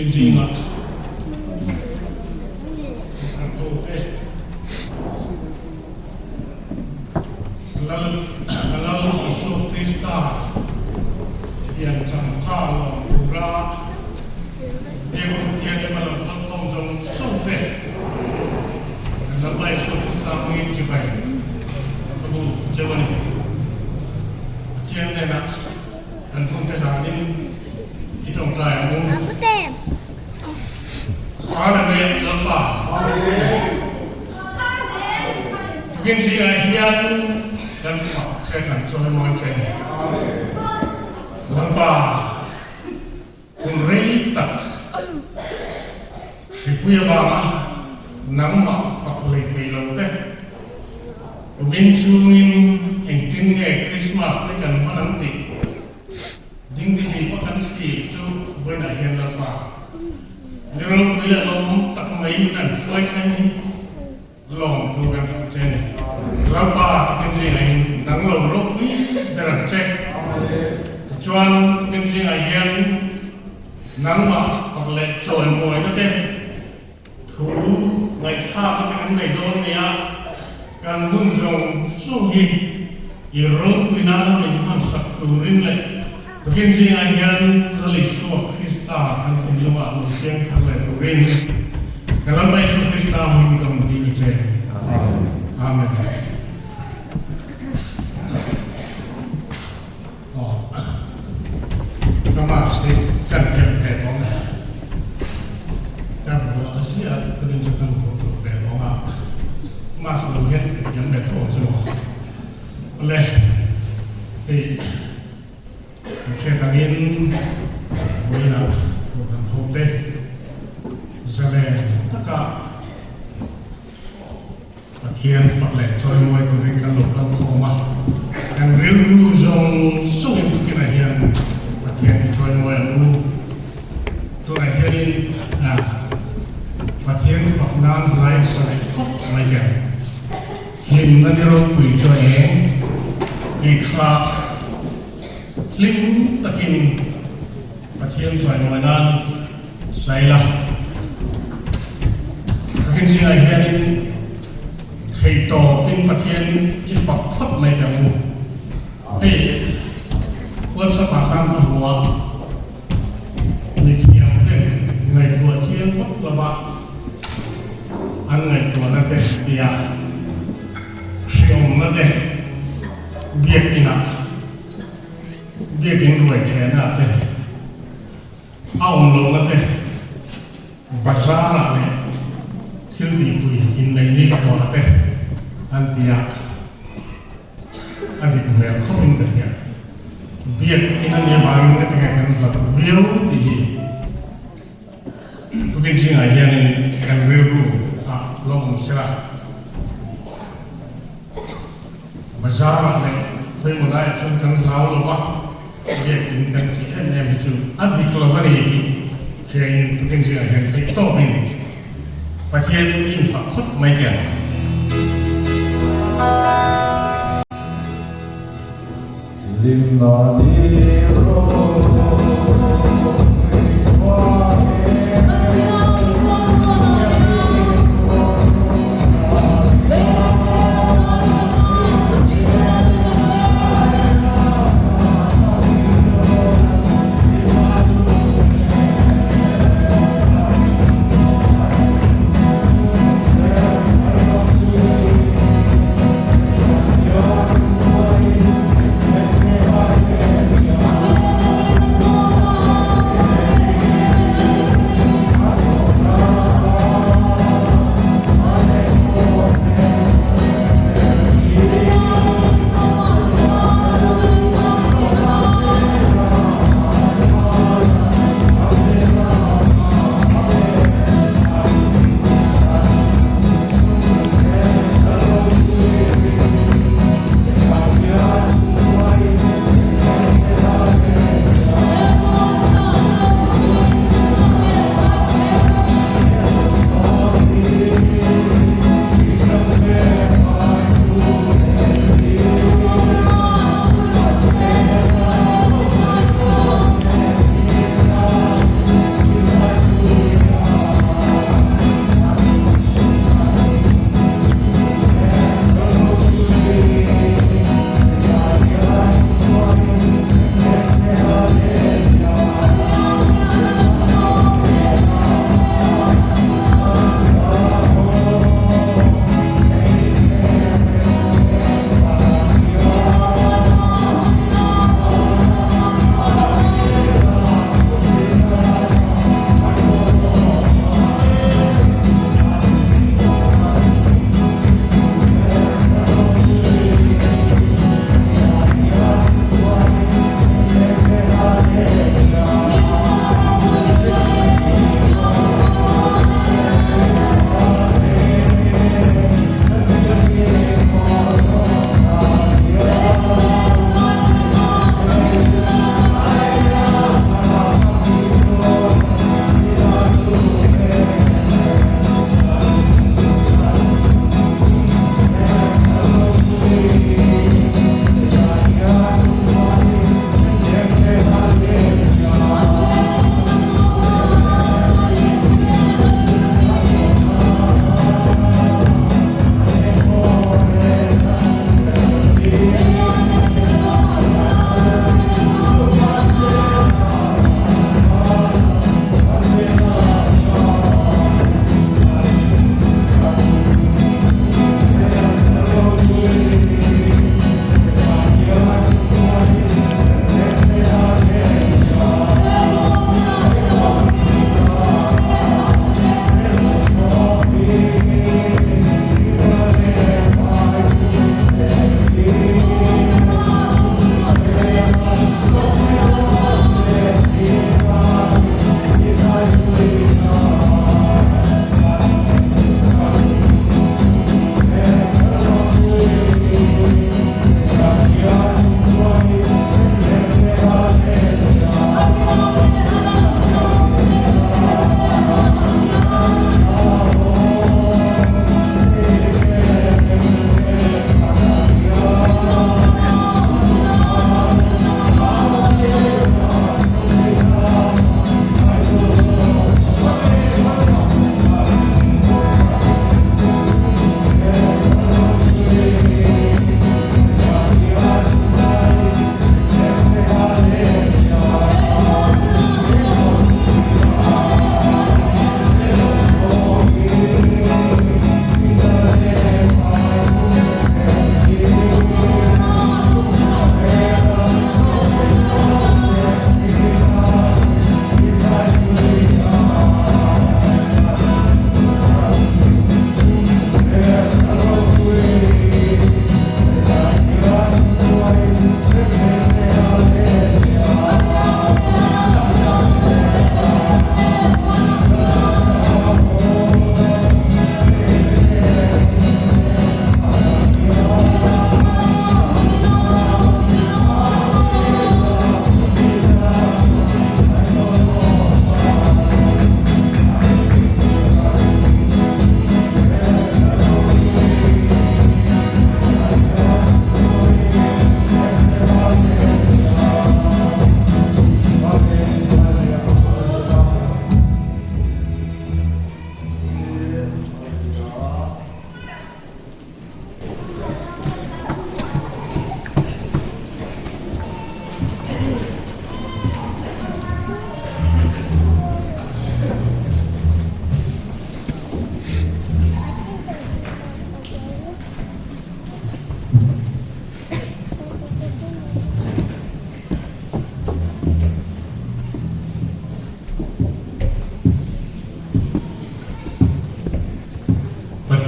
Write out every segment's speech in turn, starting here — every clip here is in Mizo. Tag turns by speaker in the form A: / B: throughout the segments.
A: Tukin zingah kan hote Lal Lal Isua Krista piancham kha lawm tura Biakinn Thianghlim a lo kalkhawm zawng zawng te kan Lalpa Isua Krista hmingin chibai ka bu cheu a ni. Pathian hnenah kan hunte hlanin i tawngtai ang u. Hallelujah Lalpa. Tukin zingah hian kan fak che kan chawimawi che ni. Lalpa hun rei tak hripui avanga nangmah fak lei thei lo te tukin chungin engtin nge Christmas te kan hman ang tih Dingdihli pawh kan thlir chu vawiinah hian Lalpa ni ropui leh lawmawm tak mai kan hruai thleng hi lawm tur kan hmu che a ni. Lalpa tukin zingah in nang lo ropui ber ang che. Tichuan tukin zingah hian nangmah fak leh chawimawina te thu ngaihthlakna te kan nei dawn nia, kan hun zawng zawng hi i ropui nana min hmansak turin leh tukin zingah hian Lal Isua Krista kan thinlungah lo siam thar leh turin kan Lalpa Isua Krista hming ka hmu dil che. Amen. Aw, ka mask hi kan khelh ve bawk a, ka vuah ziah turin chu kan vuah tur ve bawk a, mask lo hian ka thiam ve tho chu le hei kan hriat angin vawiinah Kohhran hote zalen taka Pathian fak leh chawimawi turin kan lo kal khawm a, kan rilru zawng zawngin tukinah hian Pathian hi chawimawi ang u. Tunah hianin Pathian fak nan hlai a sa leh khawp mai ber. Hlimna ni ropui chu a eng tih kha hlim takin Pathian chawimawi nan Saila, Ka zingah hianin theihtawpin Pathian i fak phawt mai teh ang u. Hei WhatsApp ah khan ka hmu a, mithiam ten ngaihtuah chiang vak lova an ngaihtuahna te tia hriawmna te biakinah biakin ruai thehna te A awm lohna te, bazar-ah leh thil tihpui inneih ni kuah te an ti a, a dik hmel khawpin ka hria. Biak in a nih avangin ka ti nge kan hlat viau tih hi tukin zingah hianin kan rilru ah lo awm sela. Bazar-ah leh khawimaw laiah chuan kan hlau lo va, biakin kan tih em em hi chu a dik lo a ni tih hriain tukin zingah hian theih tawpin Pathian infak khawp mai hian.
B: Hlimna ni ropui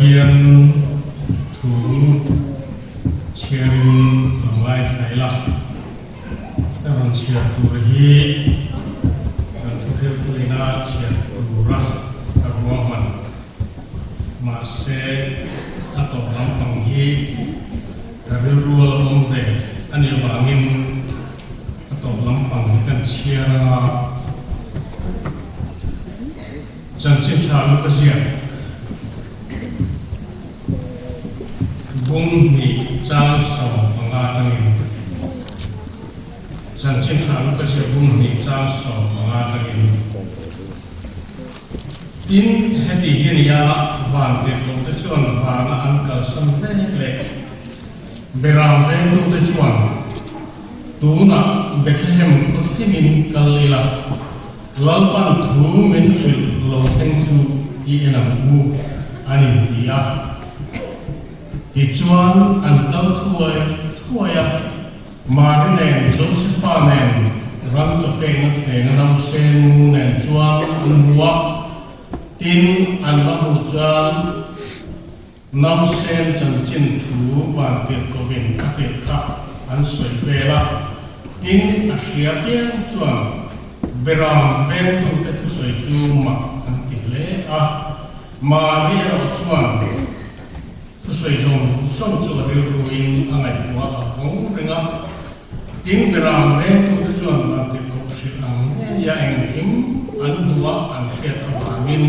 A: Pathian thu chhiarin lo ngaithla ila, ka rawn chhiar tur hi kan thuhriltu ina chhiar tura ka ruahman. Mahse, a tawp lampang hi ka rilru a lo awm ve a nih avangin a tawp lampang hi kan chhiar anga chanchin tha lu ka ziak. Bung hnih chang 15 atangin chanchin tha lu ka ziak bung hnih chang 15 atangin. Tin, heti hi nia van tirhkohte chuan vana an kalsan vek leh Beram vengtute chuan tunah Bethlehem khaw thlengin kal ila, Lalpan thu min hrilh lo thleng chu i en ang u, an inti a. Tichuan an kal thuai thuai a. Mari nen Josefa nen ram chaw pekna thlenga nausen mu nen chuan an hmu a, tin an va hmuh chuan nausen chanchin thu vantirhkohin a hrilh kha an sawi vel a, tin a hria piang chuan Beram vengtute thusawi chu mak an ti hle a, Mari erawh chuan Thusawi zawng zawng chu a rilruin a ngaihtuah a vawng reng a, tin Beram vengtute chuan vantirhkoh hrilh ang ngeia engkim an hmuh a an hriat avangin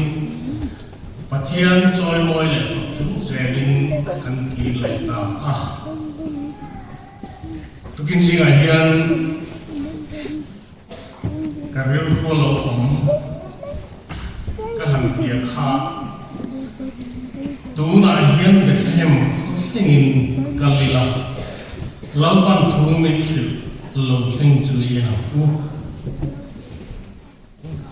A: Pathian chawimawi leh fak chung zelin an kir leh ta a. Tukin zingah hian Ka rilru a lo awm ka han tia kha tunah hian Bethlehem khaw thlengin kal ila, Lalpan thu min hrilh lo thleng chu i en ang u.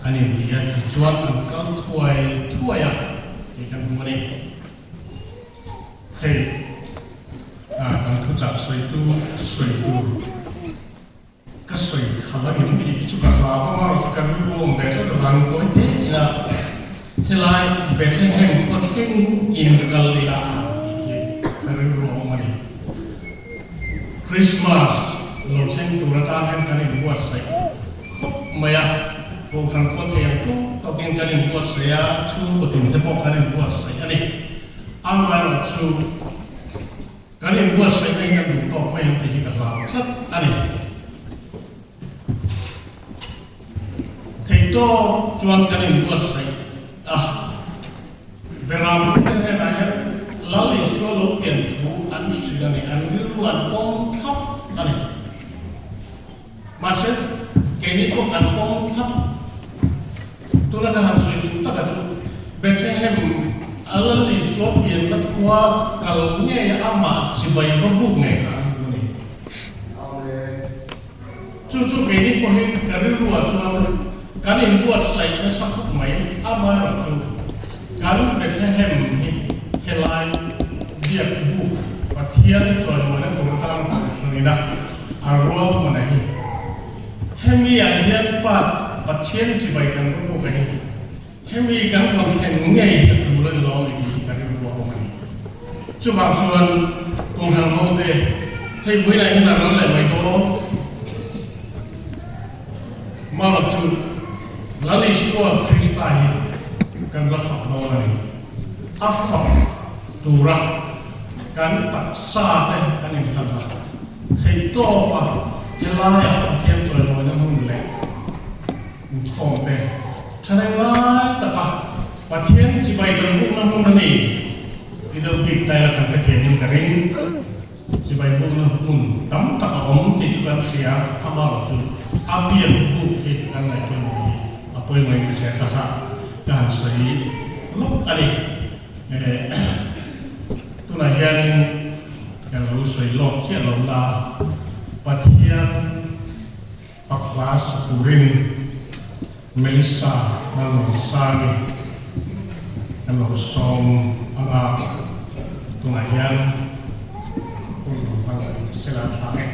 A: An inti a, tichuan an kal thuai thuai a tih kan hmu a ni. Hei, kan thuchah sawitu sawi tur. Ka sawi khalh a ngem tih hi chu ka hlau a, amaherawh chu ka rilru awm ve tlat avangin tawi te ila helai Bethlehem khaw thleng in kal ila ang tih hi ka rilru a awm a ni. Christmas lo thleng tur atan hian kan inbuatsaih khawp mai a, Kohhran pawh thei ang tawk tawkin kan inbuatsaih a, chhungkaw tin te pawh kan inbuatsaih a ni. Amaherawh chu. Kan inbuatsaihna hi kan duh tawk mai ang tih hi ka hlau tlat a ni. Theihtawk chuan kan inbuatsaih a, Beramte hnenah hian Lal Isua lo pian thu an hrilh a ni, an rilru an pawm thlap a ni. Mahse, keini pawh kan pawm thlap. Tuna ka han sawi duh taka chu Bethlehem a Lal Isua pianna khua kal ngei amah chibai va buk ngei kha an duh a ni. Chu chu keini pawhin ka rilruah chuan kan inbuatsaih nasa khawp mai. Amaherawhchu kan Bethlehem hi helai biak buk Pathian chawimawina tur atan kohhran ina a ruahman a hi. Hemi ah hian Pa Pathian chibai kan va buk a hi. Hemi kan rawn thlen ngei a tul a ni lo a ni tih hi ka rilru a awm a ni. Chuvang chuan Kohhran hote hei vawiinah hian a ral leh mai dawn. Mara chu Lal Isua Krista hi kan la fak dawn a ni. A fak tura kan taksa te kan inhlan a, theihtawpa helaiah Pathian chawimawina hmun leh inkhawm te tha ngai taka Pathian chibai kan bukna hmun a ni ti deuh bik taila kan hrethiamin ka ring. Chibai bukna hmun tam tak a awm tih chu kan hria, amaherawh chu a biak buk hi kan ngaihpawimawh hi a pawimawhin ka hria kha kha ka han sawi lawk a ni. Tunah hianin kan lo sawi lawk chiah lo na Pathian fak hla sa turin Melissa Lalnunsani kan lo sawm ang a, tunah hian hun lo hmang sela tha e.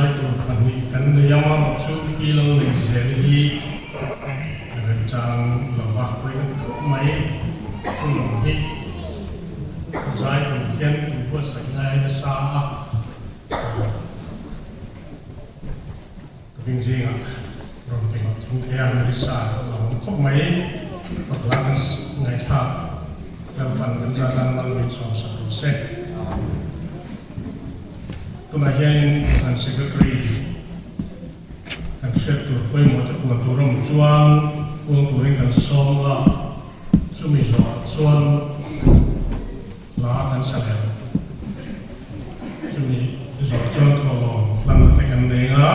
A: Zai tur pahnih kan nei ang a, chu pi lo nei zel hi remchang lova pawi kan ti khawp mai. Hun awm hi zai tur hian inbuatsaih ngai nasa a. Ka bing zingah rawn ti ngawt chung thei a, Melissa a lo awm khawp mai. Pakhat kan ngaihthlak Lalpan kan zat tan mal min sawm sak rawh se. Tunah hianin kan Secretary kan hriat tur pawimawh te puan tur awm chuan puang turin kan sawm a, chumi zawhah chuan Hla kan sa leh ang. Chumi zawh chuan thawhlawm hlan te kan nei anga,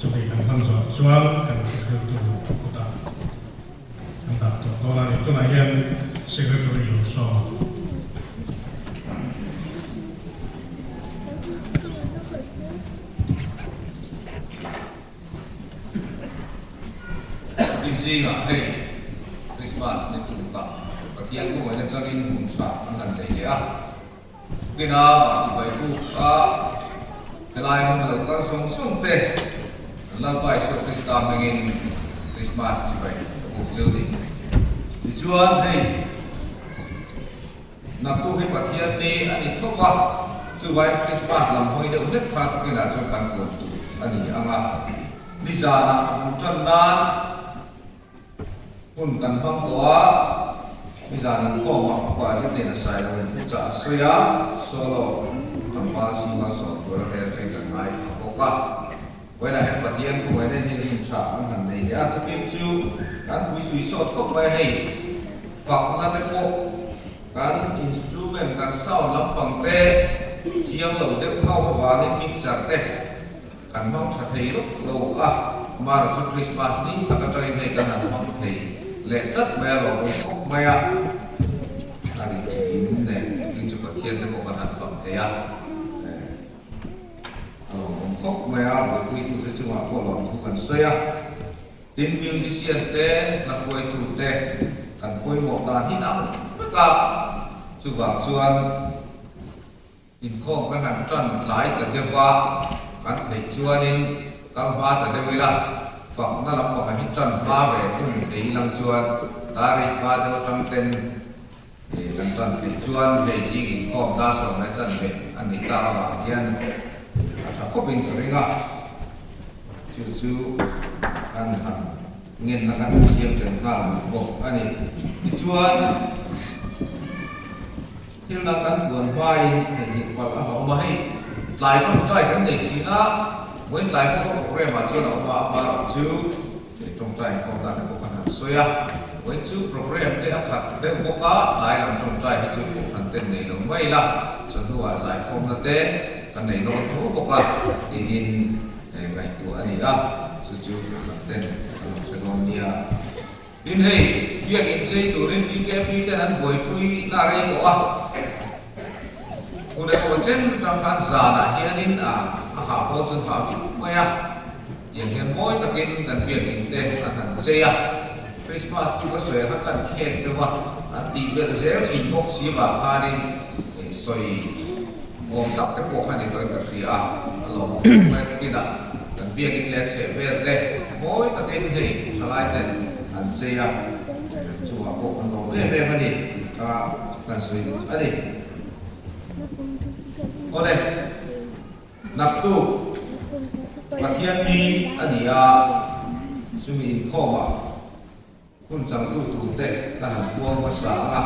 A: chumi kan hlan zawh chuan kan thiltu kutah kan dah tawh dawn a ni. Tunah hian Secretary lo sawm ang.
C: Tin zingah hei Christmas ni tuk ah Pathian khawngawihna changin hun tha an han nei leh a. Kina mah chibai tuk a helai hmun lo kal sawng sawng te kan Lalpa Isua Krista hmingin Christmas chibai ka buk cheu ni. Tichuan hei. Naktuk hi Pathian ni a ni khawp a, chuvain Krismas lam hawi deuh hlek kha tukinah chuan kan kuan tur a ni ang a. Nizanah a bul tan nan hun kan hmang tawh a, nizan inkhawmah upa zir nen a sai lo in thuchah a sawi a, solo tlangval si malsawm tur a hmel atangin kan ngai pha bawk a. Vawiinah hian Pathian khawngaihna hi hun tha an han nei leh a, tukin chu kan puisui sawt khawp mai a hei. Fakna te pawh kan instrument, kan sound lampang te chiang lo deuh khauh avangin mixer te kan hmang tha thei lawk lo a, amaherawhchu chu Christmas ni tak atangin hei kan han hmang thei leh tlat mai a, lawmawm khawp mai a, a ri chikim nen tukin chu Pathian te pawh kan han fak thei a. A lawmawm khawp mai a, buaipuitute chungah pawh lawmthu kan sawi a. Tin, musician te, hla hruaitute kan pawimawh dan hi ang vek a, chuvang chuan inkhawm kan han tan tlai ta deuh a, kan theih chuanin kal hma ta deuh ila, fakna lampangah hi tan hma ve thung thei ilang chuan dar hma deuh atang ten Kan tan theih chuan hei zing inkhawm dar sawm leh chanve a nih tak avang hian a tha khawpin ka ring a, chu chu kan han ngenna kan han siam tel nghal duh bawk a ni. Tichuan, thil dang kan puan hmain theihnghilh palh a awm a, hei tlai tawngtai kan nei thin a, vawiin tlai pawh ka programme ah chuan a awm a, a hma lam chu. Hei tawngtai inkhawm dan te pawh kan han sawi a, vawiin chu programme te a khat deuh bawk a, tlai lam tawngtai hi chu kohhran ten nei lo mai la, chawhnuah zaikhawmna te kan nei dawn tho bawk a tiin ngaihtuah a ni a, chu chu kohhran ten kan lo hre dawn nia. Tin hei, biakinn chei turin TKP ten an buaipui na rei tawh a, hun emaw chen atang khan zanah hianin a hah pawl chu an hah viau mai a. Tiang hian mawi takin kan biakinn te an han chei a, Christmas chu ka sawi ang a kan khek deuh a, an tih belh zel thin bawk si vang khanin sawi awm tak te pawh kha ni tawhin ka hria a, a lawmawm khawp mai tukinah kan biakinn leh a chheh vel te mawi takin hei thalai ten an chei a, chungah pawh kan lawm em em a ni tih kha kan sawi duh a ni. Awle. Naktuk Pathian ni a ni a, chumi inkhawmah hun changtu turte ka han puang hmasa ang a.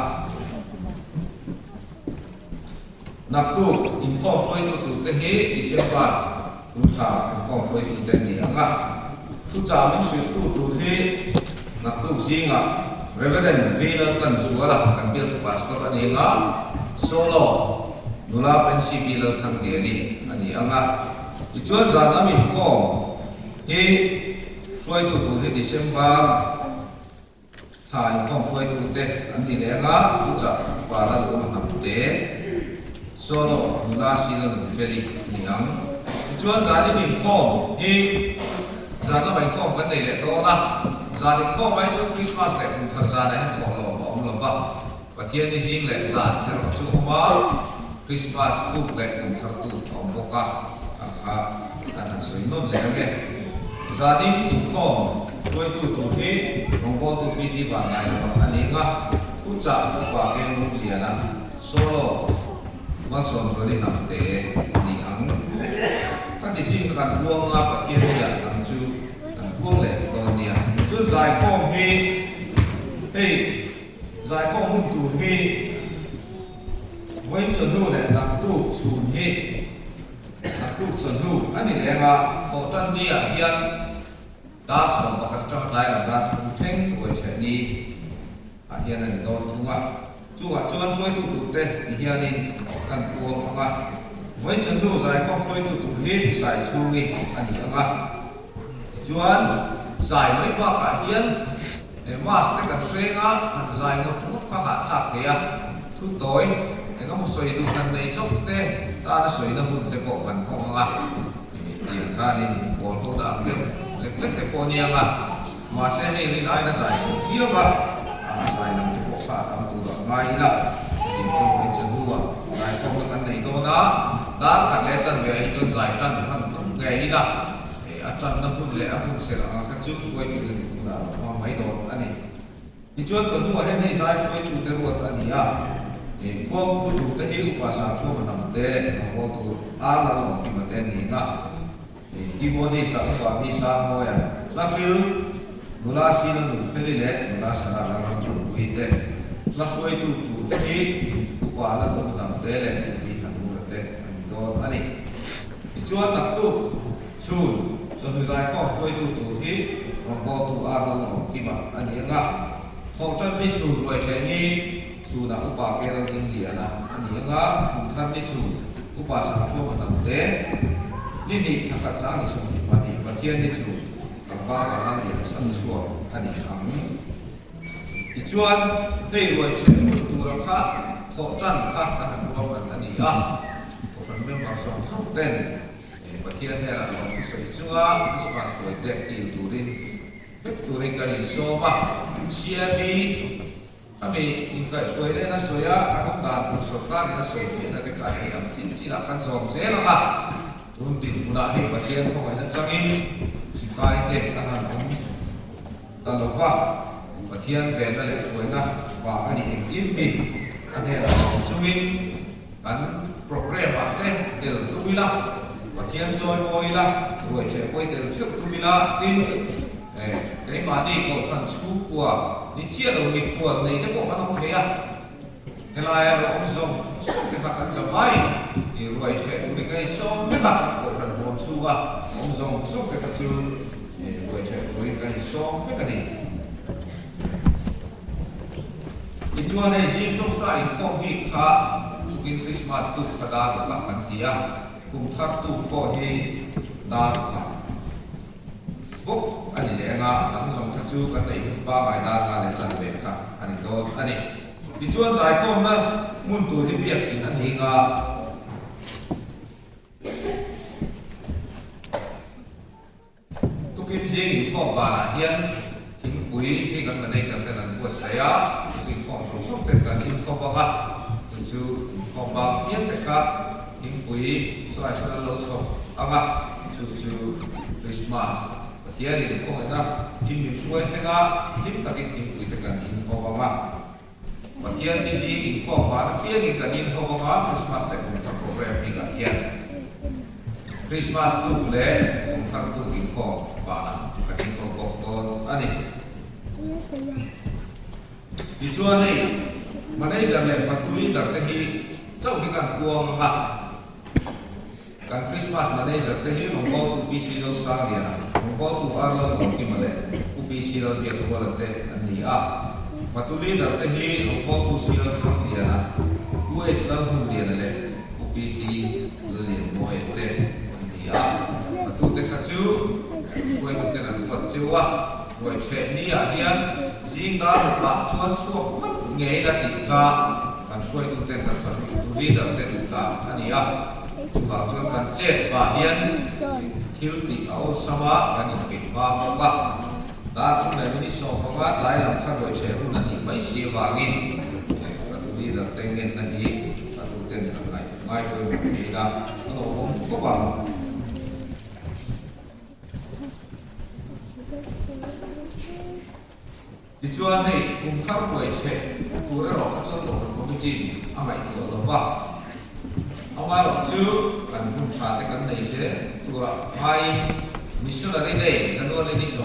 C: Naktuk inkhawm hruaitu turte hi December tunthla inkhawm hruaitute an ni ang a. Thuchah min hrilhtu tur hi naktuk zingah Reverend V Laltlanzuala kan bialtu pastor a ni ang a, Solo Nula Pensy Pi Lalthangliani a ni ang a. Tichuan zan lam inkhawm hi hruaitu tur hi December thla inkhawm hruaitute an ni leh ang a, thuchah upa Lalawma Hnamte, Solo Nula Sina Nunfeli a ni ang. Tichuan zanin inkhawm hi zan lama inkhawm kan nei leh dawn a, zan inkhawm ai chuan Krismas leh Kumthar zanah hian thawhlawm a awm lo va. Pathian i zing leh zan erawh chu awm a, Krismas tuk leh kum thar tuk a awm bawk a, a kha. kha kan han sawi nawn leh ang e. Zanin inkhawm hruaitu tur hi rawngbawltu PT Vanlai Lamah a ni ang a, Thuchah Upa Keng Liana Solo Malsawmzuali hnam te a ni ang. Khati chin kha kan puang a, Pathian hian ang chu kan puang leh dawn nia. Chu zaikhawm hi hei zaikhawm hun tur hi vawiin chawhnu leh naktuk chhun hi naktuk chawhnu a ni leng a, thawhtan ni ah hian dar 11 atang tlai lam dar thum thleng ruai chheh ni ah hian a ni dawn thung a. Chungah chuan hruaitu turte ti hianin kan puang ang a, vawiin chawhnu zaikhawm hruaitu tur hi zai chhungi a ni ang a. Tichuan, zai mai bakah hian mask te kan hreng a, han zai ngawt ngawt kha hahthlak thei a, thu tawi eng emaw sawi duh han nei zawk te tana sawina hun te pawh kan hawng ang a, tiang khanin inpawl ho dah ang deuh lek lek te pawh a ni ang a. Mahse hei rin aina zai tur viau a, a zai lam te pawh kha a tam tur a ngai ila, tin chu vawiin chu hnua zai khawmna kan nei dawn a, dar khat leh chanve ah hi chuan zai tan hman tum ngei ila, a tanna hun leh a hun serh anga kha chu hruaitu te duh hunah lo hmang mai dawn a ni. Tichuan chu hnuah hian hei zai hruaitu te ruat a ni a, khuang pu tur te hi upa Sangthuama hnam te leh hnambawl tur ar lal lawmkima te an ni ang a. Keyboardist ah upa mi Sangmawia, hla hril, nula Sina Nunfeli leh nula Sarah Lalramchungpuii te, hla hruaitu tur te hi upa la dawng hnam te leh mi Thanmura te an ni dawn a ni. Tichuan naktuk chhun chawhnu zaikhawm hruaitu tur hi rawngbawltu Arnold Lawmkima a ni ang a, thawhtan ni chhun ruaithleh ni chhunah upa Carol Dingliana a ni ang a, kumthar ni chhun Upa Sangthuama hnam te, ni hnih thla khat zang ni 22 Pathian ni chu tlangval Vanlal lian chhan chhuak a ni ang. Tichuan, hei ruai chhe hun tura kha thawh tan kha kan han ruahman a ni a, Kohhran member zawng zawng ten Pathian hnenah lawmthu sawi chunga Christmas ruai te kil turin vek turin kan insawm a, CME Khami inkaihhruai len a sawi a, kan awm dan tur sawrkarin a sawi fiahna te kha hei ang chin chinah kan zawm zel ang a, tun dinhmunah hei Pathian khawngaihna changin hrikai te an han awm ta lo va, Pathian venna leh hruaina vang a nih engkim hi a hnenah awm chungin kan programme ah te tel tum ila, Pathian chawi mawi ila, ruai ṭheh pawi tel ṭheuh tum ila, tin, Keimahni kohhran chhungkua ni chiah lo mikhual nei te pawh kan awm thei a, helaia lo awm zawng zawng te kha kan za mai i ruai ṭheh tur in kan insawm vek a, kohhran huam chhunga awm zawng zawng te kha chu ruai ṭheh tur in kan insawm vek a ni. Tichuan hei zing tawngtai inkhawm bik kha tukin Krismas tuk kha dar rukah kan ti a, kum thar tuk pawh hi dar rukah. Bawk a ni leh anga dang zawng kha chu kan neih hun pangai dar nga leh chan ve kha a ni dawn a ni. Tichuan zaikhawmna hmun tur hi biakin a ni nga. Tukin zing inkhawm vanah hian thingpui hi kan manager ten an buatsaih a, chu inkhawm zawng zawng ten kan inkhawp ang a, chu chu inkhawm bang hian te kha thingpui chuai sawn an lo chhawp ang a. Chu chu Krismas Pathianin khawngaihna in min hruai thleng a, hlim takin thingpui te kan in ho vang a. Pathian ni zing inkhawm van apiangin kan in ho vang a, Krismas leh Kumthar program bikah hian Krismas tuk leh Kumthar tuk inkhawm vanah kan in ho bawk dawn a ni. Tichuan hei Manager leh fatu leader te hi chauh hi kan puang ang a. Kan Christmas Manager te hi rawngbawltu PC Zosangliana, rawngbawltu R Lalmuankima leh Pu PC Lalbiakruala te an ni a. Fatu Leader te hi rawngbawltu C Lalthangliana, Pu H Lalhmunliana leh Pu PT Lallianmawia te an ni a. Fatu te kha chu hruaitu ten an ruat cheu a, ruai ṭheh ni ah hian zing dar rukah chuan chhuak vat ngei la tih kha kan hruaitu ten kan fatu leader te duh dan a ni a. Chuvang chuan kan chet pah hian thil tih a awlsam a, kan inpeih hma bawk a. Dar thum leh minute 15 tlai lam kha ruai chhe hun a nih mai si avangin fatu leader te ngenna hi fatu ten kan ngaih ngai pawimawh thin a, a lawmawm khawp ang. Tichuan hei kum thar ruai chhe tur erawh kha chuan Kohhran Committee a ngaihtuah lo va, amaherawhchu kan hun tha te kan nei zel turah ngaiin Missionary Day January ni 11,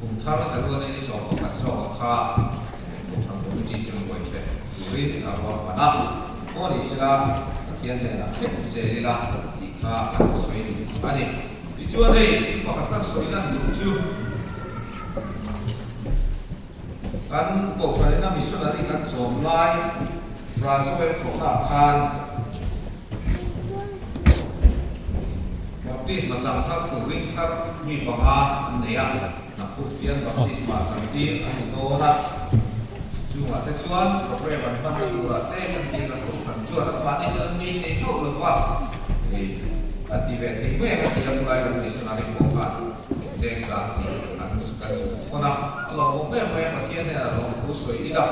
C: kum thar January ni 11 zawkah kha Kohhran Committee chuan ruai chhe turin a ruahman a, aw ni sela Pathian hnenah hlep zel ila tih kha an sawi duh a ni. Tichuan hei thil pakhat kan sawi lan duh chu kan Kohhran ina missionary kan chawm lai Razoel thawhnaah khan Baptisma chang thar tur ring thar mi panga an nei a, Naktuk hian Baptisma chang tir a ni dawn a, chungah te chuan programme an hmanna turah te kan tih kan Kohhran chuan an mahni chuan an beisei hauh lo va, hei a ti ve thei mai ang a ti a, khulai ram missionary pawh khan cheng sang tih an kan zuk thawn a, a lawmawm em mai a, Pathian hian a lawmthu sawi ila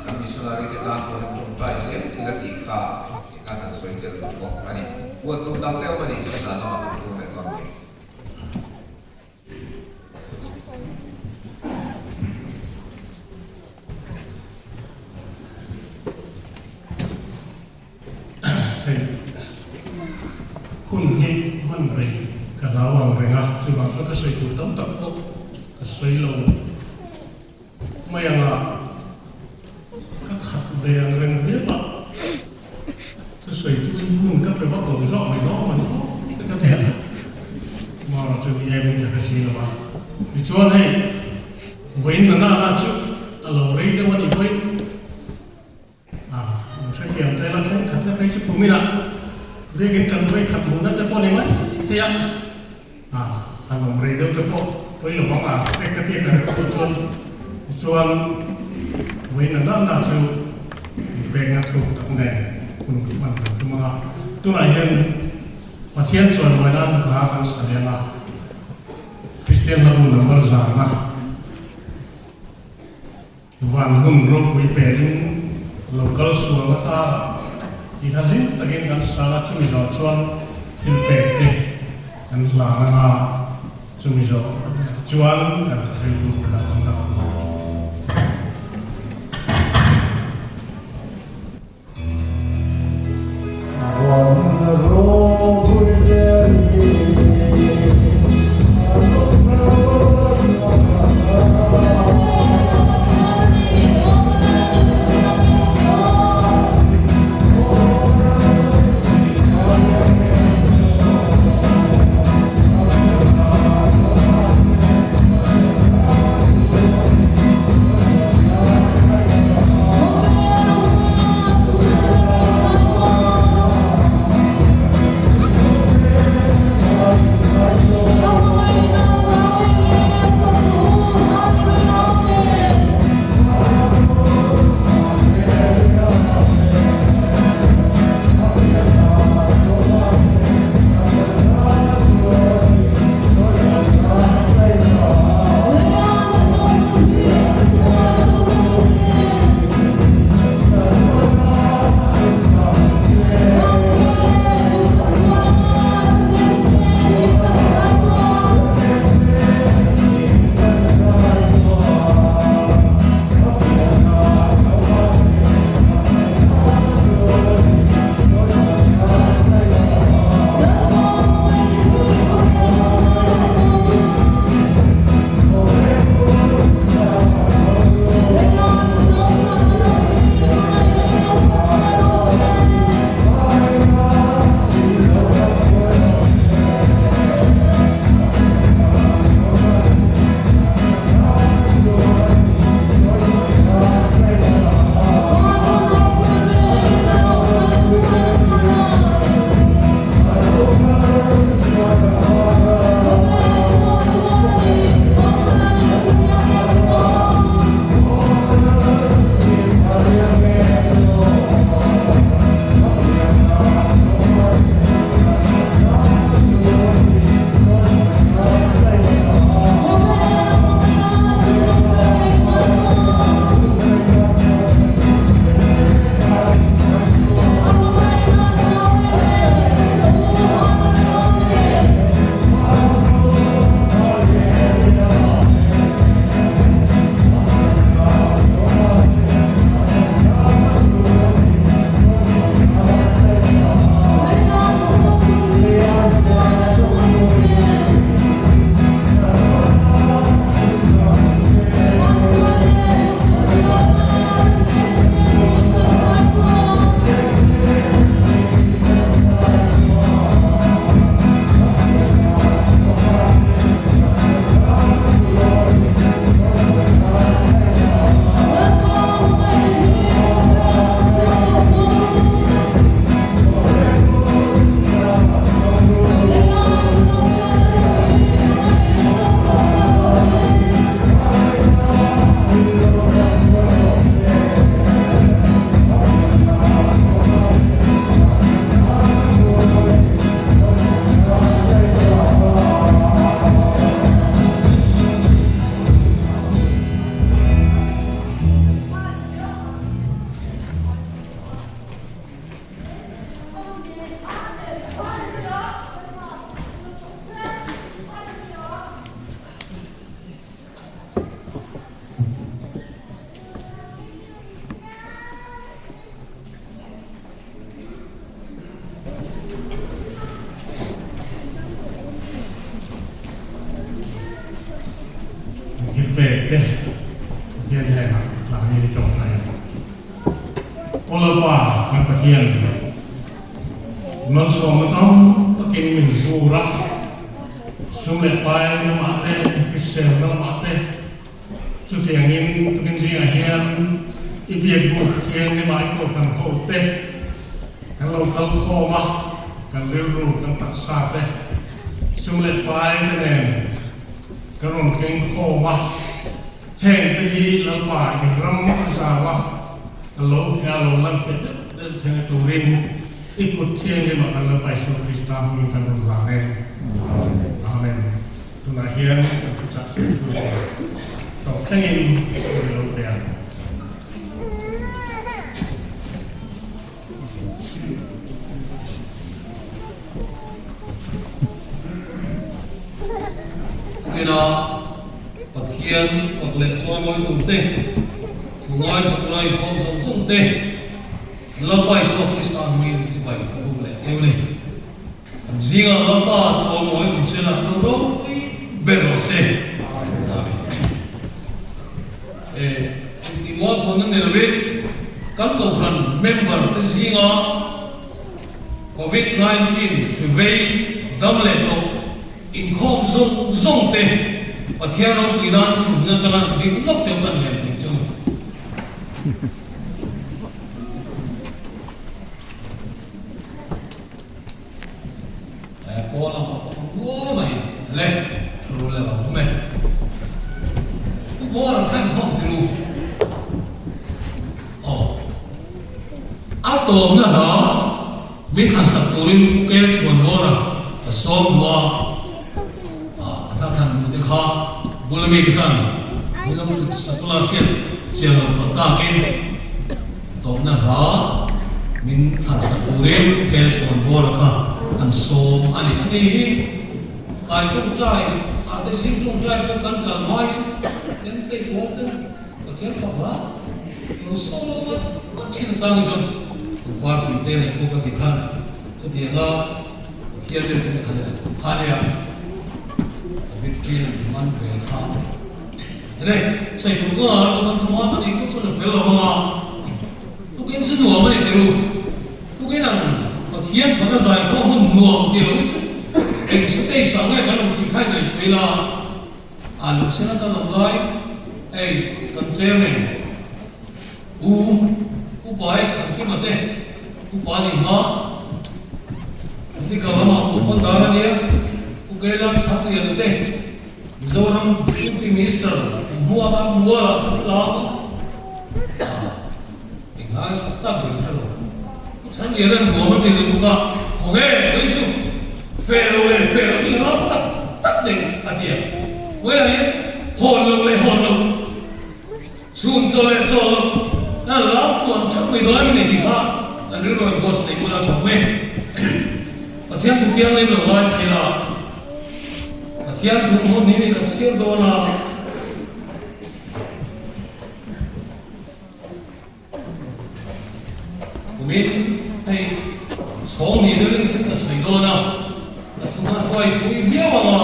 C: kan missionary te tan pawh hian tawngtai zel ila tih kha kan han sawi tel duh bawk a ni. Huan tum dang deuh a nih chuan zan lamah kan tur leh dawn mai.
A: Hei hun hi hman rei ka hlau ang reng a, chuvang chuan ka sawi tur tam tak pawh ka sawi lo mai ang a, ka khat ve ang reng viau a, ka sawi chu in hun ka pe vak lo zawk mai dawn a ni maw ka ti a, Mara chu ni em in ka hre si lo a, tichuan hei vawiin na nana chu a lo rei deuh a nih pawhin, A, an hrethiam tel a, thenkhat te phei chu kum inah biakin kan vawi khat hmuhna te pawh ni mai thei a, a, han awm rei deuh te pawh pawi lo vang a, hei ka tia ka rilru chuan tichuan vawiin a dan dan chu inpekna thuk tak nen hun ka hman kan tum ang a, tunah hian Pathian chawimawi nan hla kan sa leng a, Kristian hlabu number zana. Van hun ropui pelin lo kal sual ata i kha hlim takin kan sal a, chumi zawh chuan thil pek te kan hlan anga chumi zawh chuan kan rilru bulah kan la awm ang. thupek te Pathian hnenah tlangin i tawngtai ang. Aw Lalpa kan Pathian, malsawmna tam takin min vur a, sum leh pai lamah te, hriselna lamah te, chutiangin tukin zingah hian i biak buk thianghlimah i kohhran ho te kan lo kal khawm a, kan rilru, kan taksa te, sum leh pai te nen kan rawn keng khawm a. Heng te hi Lalpa in ram a zau a, ka lo he a lo lan feh deuh deuh theng a turin i kut thianghlim ah kan Lalpa Isua Krista hmingin kan rawn hlan e. Amen. Tunah hian kan thuchah sawi thu leh tawp thlengin thu i lo pe ang.
D: Ina Pathian fak leh chawimawi tur te, thu ngaithla tura inkhawm zawng zawng te, Lalpa Isua Krista hmingin chibai ka bum leh cheu ni. Kan zingah Lalpa chawimawi awm se la, lo ropui ber rawh se. Amen. Chutih mual phawn na ni lovin kan kohhran member te zinga Covid 19 hri vei dam leh tawh inkhawm zawng zawng te Pathian ropui nan thumna atanga ding lawk te kan lem thei chu. Pawl ang a awm nual mai le ru le lo awm e. Pu Bawra khan khawm ti ru. Aw. A tawpna hla min thlan sak turin Pu Kel Chhuan Bawra ka sawm duh a. A hla thlan duh te kha bula mi te khan min lo sak la hriat chian lo phawt takin Tawpna hla min thlansak turin Pu Kel Chhuanbawla kha an sawm a ni. Ani hi tlai tawngtai ah te zing tawngtai pawh kan kal hmain kan tei tuar te Pathian fak hla lo solo ngat ngat thin a chang hi chuan pangpar tui te leh pawh ka ti khan chutianga Pathian leh kan thlan kha nia David ṭin an man ve kha. Ene, sawi tur kawng ah kan awm a, ani pawh chuan a fel lo ang a, tukin chu nuam a ni ti ru, tukin ang Pathian faka zai pawh hmun nuam ti lo hi chu eng stage ah nge kan awm tih kha i ngaihtuah ila, a lo sena kan awm lai hei kan chairman U Upa S Thangkima te Upa ni hma Political lamah Pu Hmandar a nia, Pu Kailash Satriana te. Mizoram Deputy Minister Hmuaka Muala kha tlang a, englai sak tak ber kha lo. Sangliana nuam a ti lutuk a, khawnge vawiin chu feh lo leh feh lo in lam tak tak nei a ti a. Vawiinah hian hawn lo leh hawn lo, chhun chaw leh chaw lo, kan lam tuan theuh mai dawn em ni tih kha kan rilru in buatsaih bula tha awm e. Pathian thu thianghlim lo ngai thei la. Pathian thu hmun hi mi ka chhiar dawn a. Kumin hei chhawng ni deuhin thil ka sawi dawn a, ka thu hma hruai thui viau ang a,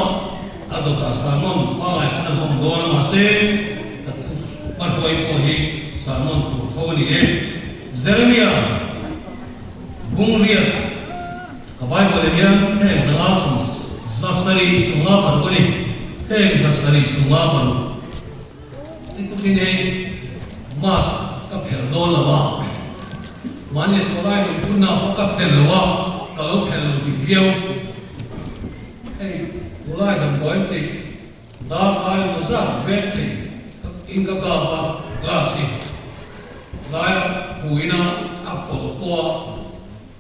D: a dawtah sermon pangngai khan a zawm dawn a mahse ka thu hma hruai pawh hi sermon tur tho a ni e. Jeremiah Bungriat. Ka Bible ah hian heng zala sawm zasarih sawmnga paruk a ni. Heng zasarih sawmnga paruk i tukin hei mask ka phelh dawn lo a, mahni sawlai lo phunna pawh ka phelh lo a, ka lo phelh lo dik viau. Hei tulai damdawi tih Darkai emaw zat vek thei in ka kap a, glass hi laia hmuina a pawlh pawh a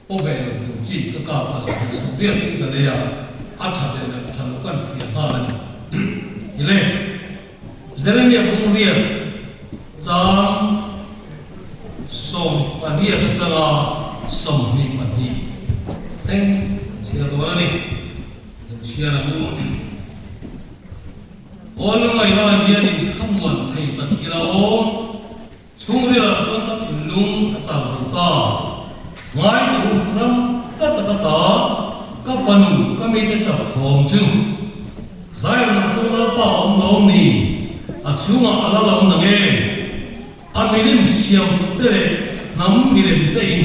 D: paw ve lo tur chi ka kap a, zahnih sawm riat in ka lei a, a tha leh loh tha lo kan fiah nghal a ni. Ile Jeremia bung riat chang 18 atanga 22 thleng chhiar dawn a ni. Chhiar ang u. Aw lungaihna hian in thlamuan thei ta ti ila aw. Chhungrilah chuan ka thinlung a chau zo ta. Ngai teh u ram hla taka ta ka fanu ka mite tap thawm chu. Zion-ah chuan Lalpa a awm lo ni. A chhungah a la lo na nge? A milim siam chawp te leh hnam milem te in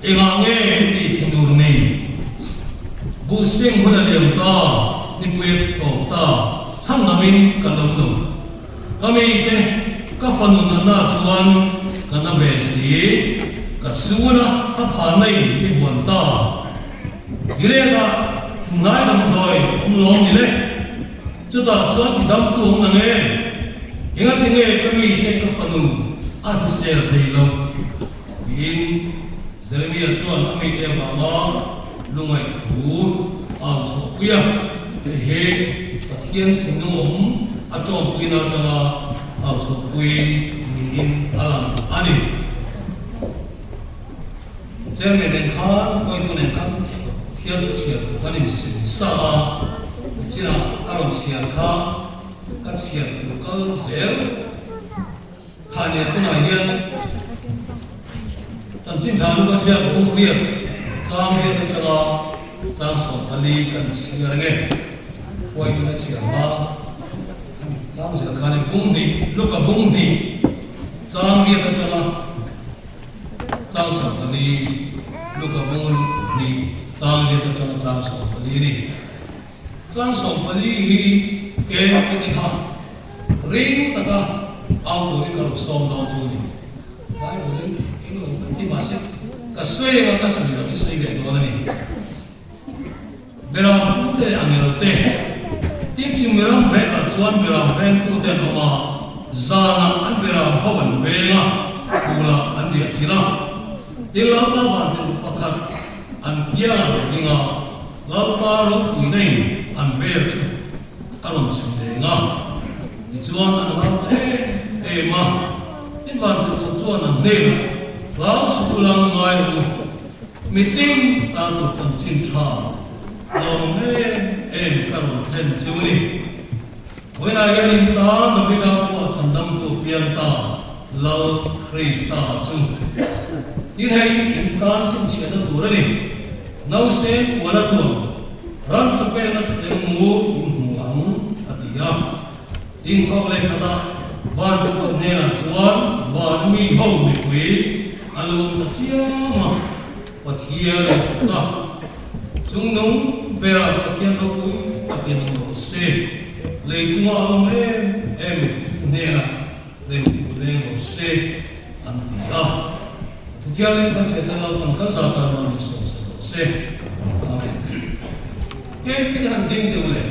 D: engah nge i tih thinur ni? Buh seng hun a liam ta, nipui a tawp ta, chhan lamin ka lo lo. Ka mite, ka fanu natna chuan ka na ve si, ka sun a, ka phanna in i vuan ta. Gilead-ah thinlai damdawi awm lawm ni le? Chutah chuan ti damtu awm na nge? Engati nge ka mite ka fanu a hrisel thei lo? Tiin Jeremia chuan a mite avanga lungaih thu a au chhuahpui a. Hei hi Pathian thinlung awm a tawmpuina atanga au chhuahpui niin a lang a ni. Chairman nen khan hruaitu nen khan Pathian thu chhiar tur kan insim sa a, nichinah a rawn chhiar kha ka chhiar tur kal zel. Khahliah tunah hian chanchin tha luka ziak bung riat chang riat atanga chang 14 kan chhiar nge huaitun a chhiar hma chang zel khan in bung hnih luka bung hnih chang riat atanga chang 14 luka bung hnih chang riat atanga chang 14 ni. Chang 14 hi eng i ti kha ring taka au turin ka rawn sawm dawn chu a ni. Bible in eng lo kan ti mahse ka sawi anga ka sawi loh i sawi ve dawn a ni. Beram pute leh angel te tin chu miram vengah chuan beram vengtute an awm a, zanah an beram ho an veng a, pulah an riah chilh a. Tin Lalpa vantirh pakhat an kiangah lo ding a. Lalpa ropuina in an vel chu a rawn chhun reng a, tichuan an hlau ta em em a. Tin vantirhkoh chuan an hnenah, Hlau suh u lang ngai u, mitin tan tur chanchin tha lawm em em ka rawn thlen chu ni. Vawiinah hian in tan Davida pawh chandamtu piang ta Lal Krista chu. Tin hei in tan chhinchhiahna tur a ni. Nausên puan a tuam, ram chu pekna thleng mu in hmu ang, a ti a. Tin thawk leh khatah van tutuk hnenah chuan van mi ho mipui a lum ta chiam a, Pathian a fak a. Chungnung berah Pathian ropui takin awm rawh se, lei chungah a lawm em em i hnenah Remtu leng rawh se an ti a. Thuthiangin kan chhiatna Lalpan kan zah tan rual min sawm sa rawh se. Amen. Kengtin han ding deuh le.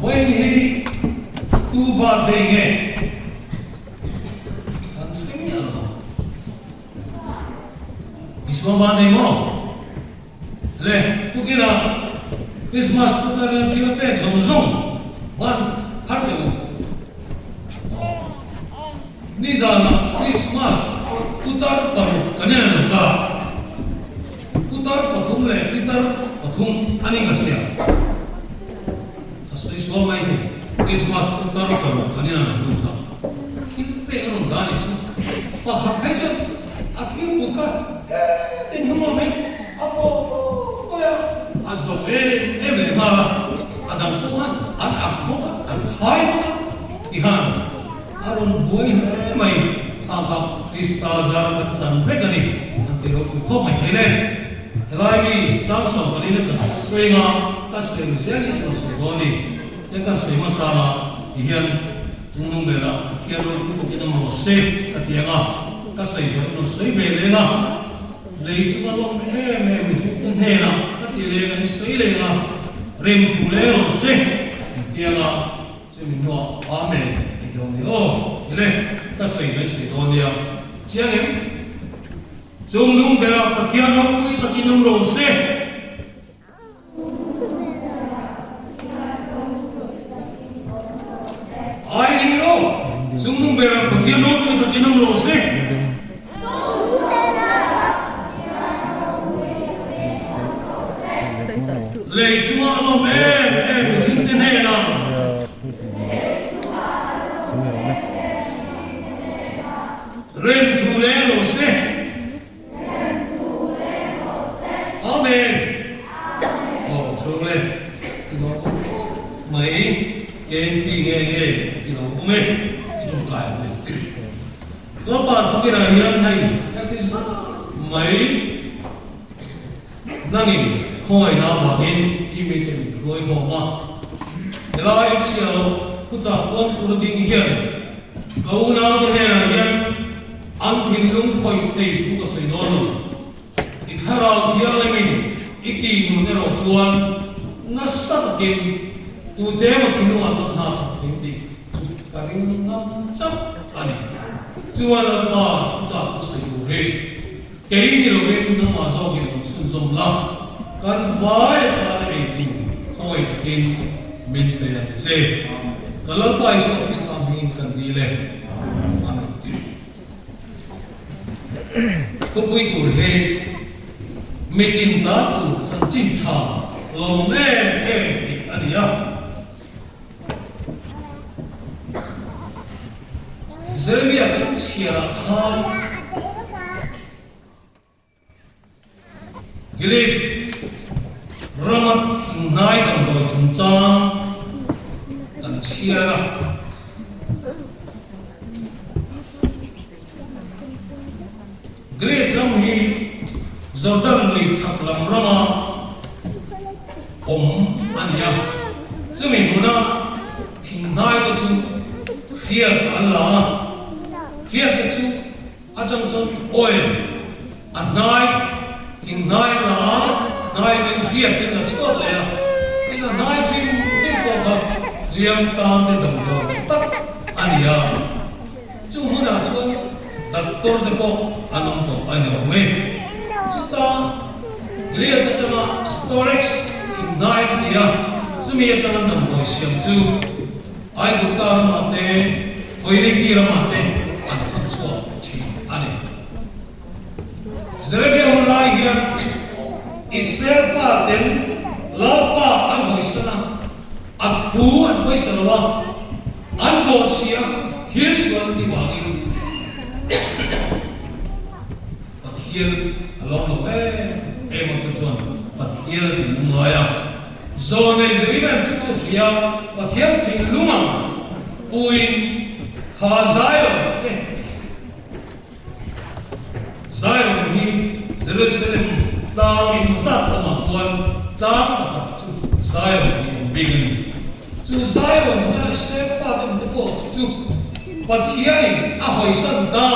D: Vawiin hi tu birthday nge? Kan hre miah lo. Isua birthday maw? Le, tukina Christmas putar hian thil a pek zawng zawng ban har deuh u. Nizanah Christmas putar paruk kan en a lo kal a, putar pathum leh pitar pathum a ni ka hria. Ka sawi sual mai thei, Christmas putar paruk kan en a lo lut a, thil pek a rawn dah a nih chu. Pakhat phei chuan a thil put kha hetin hnung lam hi a pawh fo mai a, a zo em em leh nghal a, a dang pawh khan an ak bawk a, an khai bawk a ti khan a rawn buai hle mai. Kha kha Krista zar kan chan vek a ni an ti ropui khawp mai thei le. Helai mi chang 14 na ka sawi anga ka sawi zel hi ka rawn sawi dawn a ni. Tiang kan sawi hmasa a ti hian Chungnung berah Pathian ropui takin a mawh se ka ti ang a, ka sawi zawh in rawn sawi ve leng a, lei chu ka lawm em em mihring te hnenah ka ti leng a, i sawi leng a, rem thu leng rawh se an ti ang a, chumi hnuah Amen ti dawn ni aw ti le, ka sawi zawh i sawi dawn nia, chiang em? Chungnung berah Pathian ropui takin awm rawh se. Ai ring lo, Chungnung berah Pathian ropui takin awm rawh se. Lei chungah a lawm em em mihringte hnenah. Rem thu leng rawh se. Amen. Aw chhung le. mai, KMP nge nge i lo awm e, i tawngtai ang e. Lalpa thukinah hian hei heti zat mai nangin khawngaihna avangin i mite min hruai khawm a, helai chhia loh thuchah puan tur ding hian ka unaute hnenah hian an thinlung khawih thei thu ka sawi dawn lo. I thlarau thianghlimin i tih nun erawh chuan nasa takin tute emaw thinlungah chuan hna thawk thei tih chu ka ring ngam chauh a ni. Chuan Lalpa thuchah ka sawi tur hi kei ni lovin nangmah zawkin rawn chhunzawm la, kan vai atana ei tur khawi takin min pe ang che. Ka Lalpa Isua Krista hmingin kan dil e. Amen. Khawpui tur hi mitin ta tur chanchin tha lawmawm em em tih a ni a. Jeremia kan chhiarah khan Gilead rama thinghnai damdawi chungchang kan chhiar a. Gilead ram hi Jordan lui chhak lam rama awm a ni a, chumi hmuna thinghnai te chu hriat an la a, hriat te chu Atang chuan oil a hnai, thing hnai a la a, hnai ding hriat in a chhuak leh a, tin a hnai hrim hrim pawh kha hliam tan te damdawi tak a ni a, chu hmunah chuan doctor te pawh an awm tawh a ni awm e. Chuta Gilead atanga Storex thing hnai a ti a, chumi atanga damdawi siam chu Aigupta ramah te, Foiniki ramah te an hmang chhuak thin a ni. Jeremia hun lai hian Israel faten Lalpa an hawisan a, a thu an hawisa lo a, an bawhchhia thil sual an tih vangin Pathian a lawm lo em em a, chu chuan Pathian a ti lungngai a. Zawnei Jeremiah chu chu hria Pathian thinlung ang puin kha Zion te Zion hi Jerusalem tlang in zat awm ang kuan tlang pakhat chu Zion tih awm bik a ni. Chu Zion huna Israel fate awm te pawh chu chu Pathianin a hawisan ta,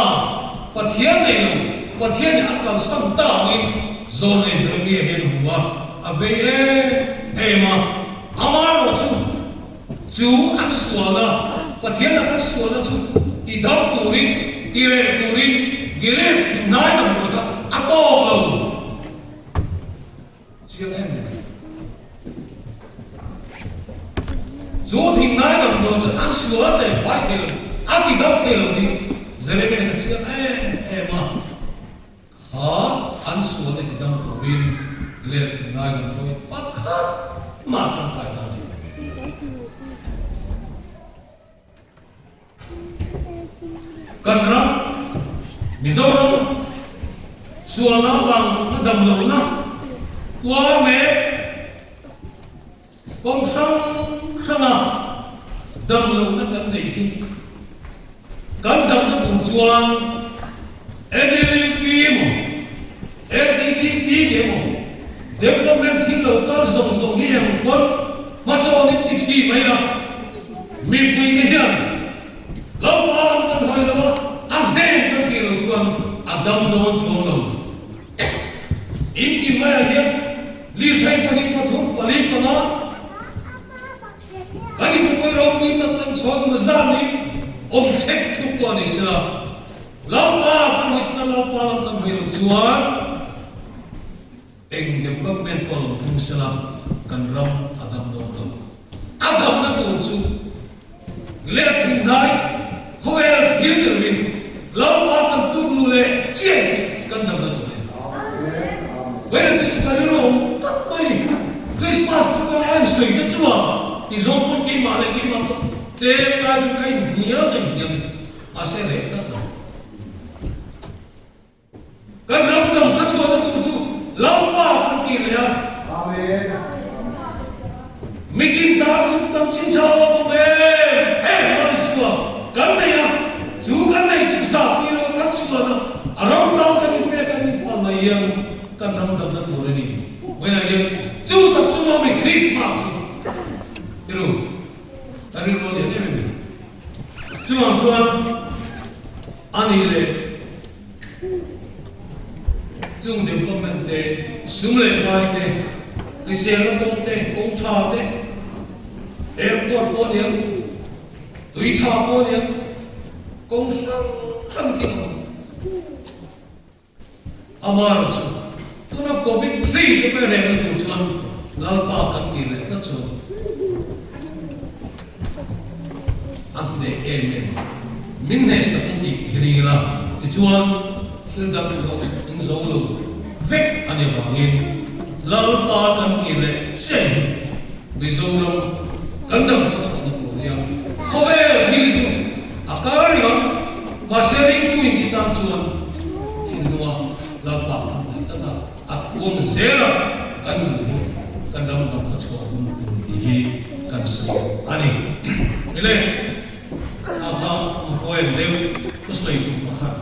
D: Pathian nei lo, Pathianin a kalsan ta angin Zawnei Jeremiah hian a hmu a. A vei em em a, amaherawh chu chu an sualna, Pathian laka an sualna chu ti dam turin, ti reh turin Gilead thinhnai dam tur kha a tawk lo. Chiang em em. Chu thinhnai dam tur chu an sual thei fai thei lo, a ti dam thei lo ding Jeremiah kha chiang em em a. Kha an sual te tidang turin let thinlai lam hawi pakhat mah tangkai ta lo. Kan ram Mizoram sualna vang a dam lohna tuar mek kawng hrang hranga dam lohna kan neih hi kan damna tur chuan NLUP emaw SEDP te emaw development thil lo kal zawng zawng hi eng pawn hmasawn in ti thi mai la, mipui te hian Lalpa lam kan hawi lo a, a hnen kan tih loh chuan a dam dawn chhawng lo. Inkim maiah hian lirthei pahnih pathum pali panga kan intupawi ropui tak kan chhuak emaw zan hi awm thek thuk pawh a ni sela, Lalpa kan hawi sela Lalpa lam kan hawi loh chuan eng development pawh lo thung sela kan ram a dam dawn lo. A damna tur chu Leh thinhnai khawvel thil ni lovin Lalpa kan tuk nu leh chiai hi kan damna tur a ni. Vawiin chu chu ka rilru awm tak mai ni. Christmas chu ka la insawi te chu a ti zawng pawn keimah leh keimah pawh tlem lai chu ka inhnial ka inhnial ni. Mahse reh tak lo. Kan ram dang kha chhuahna tur chu Lalpa kan kir leh a. Mitin ta chu chang. Chanchin tha lawmawm em em Lal Isua kan nei a, chu kan nei chu zahpui lo kan chhuan a, a ram tan kan inpek a nih phal mai hian kan ram damna tur a ni. Vawiinah hian chu tak chu mami Krismas hi tiru kan rilru a lian em em a ni. Chuvang chuan a nih leh Chung development te, sum leh pai te, hriselna kawng te, kawng tha te, airport pawh aniang, tui tha pawh aniang, kawng hrang hrang khi a awm. Amaherawhchu, tuna Covid hri te pawh rehna tur chuan Lalpa kan tih leh tlat chuan a hneh em em a, min hnehsak ang tih hi ring ila, tichuan thil dang erawh in zo lo vek a ni avangin Lalpa kan tih leh chiah hi Mizoram kan dam pawh chhuahna tur nia khawvel thil hi chu a kal reng ang, mahse ringtu inti tan chuan thinlunga Lalpa kan hnaih tlat a. A thuam zela kan nun hi kan ram dang a chhuah hun tur tih hi kan sawi a ni. Ele, a hma poem deuh ka sawi tur pakhat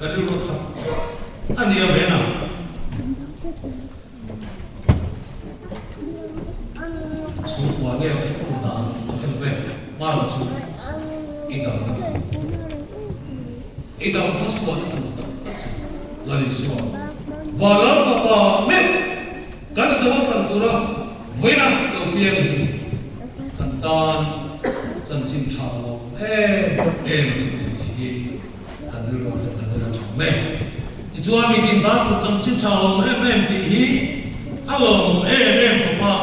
D: ka rilru khat a nia ve na. Chhungkua nge kan awm dan a fel ve, hmala chu i dam na tur, i dam ka chhuah na tur tak tak chu Lal Isua. Vanlal fapa meuh kan sawa kan tura vawiina lo piang hi kan tan chanchin tha lo em em a chu ni tih hi kan rilru leh kan rilru tha mai. Tichuan mitin tan tur chanchin tha lo em em tih hi a lawmawm em em khawp a,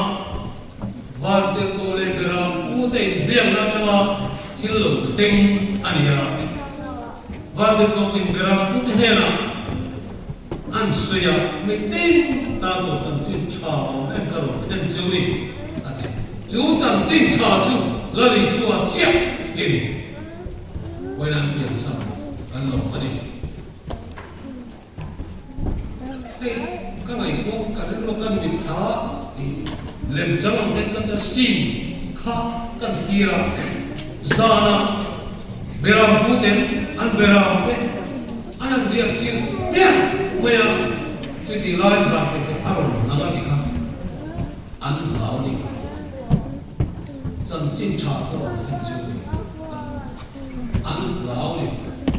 D: Vantirhkoh leh Beram pute inbiakna atanga thil lo thleng a ni a. Vantirhkoh in Beram pute hnenah an sawi a, Mitin tan tur chanchin tha awm em ka rawn thlen chu ni, a ti. Chu chanchin tha chu Lal Isua chiah hi ni. Vawiin an piancham kan lawm a ni. Hei ka ngaihtuah ka rilru kan mit kha i lemchang ang ten ka ta sin kha kan thlir a, zanah beram pu ten an beram te an han riak chilh hmiah mai a, chutih lai van te pawh a rawn lang a ti kha an hlau a ni. Chanchin tha ka rawn thlen chu ni an hlau ni.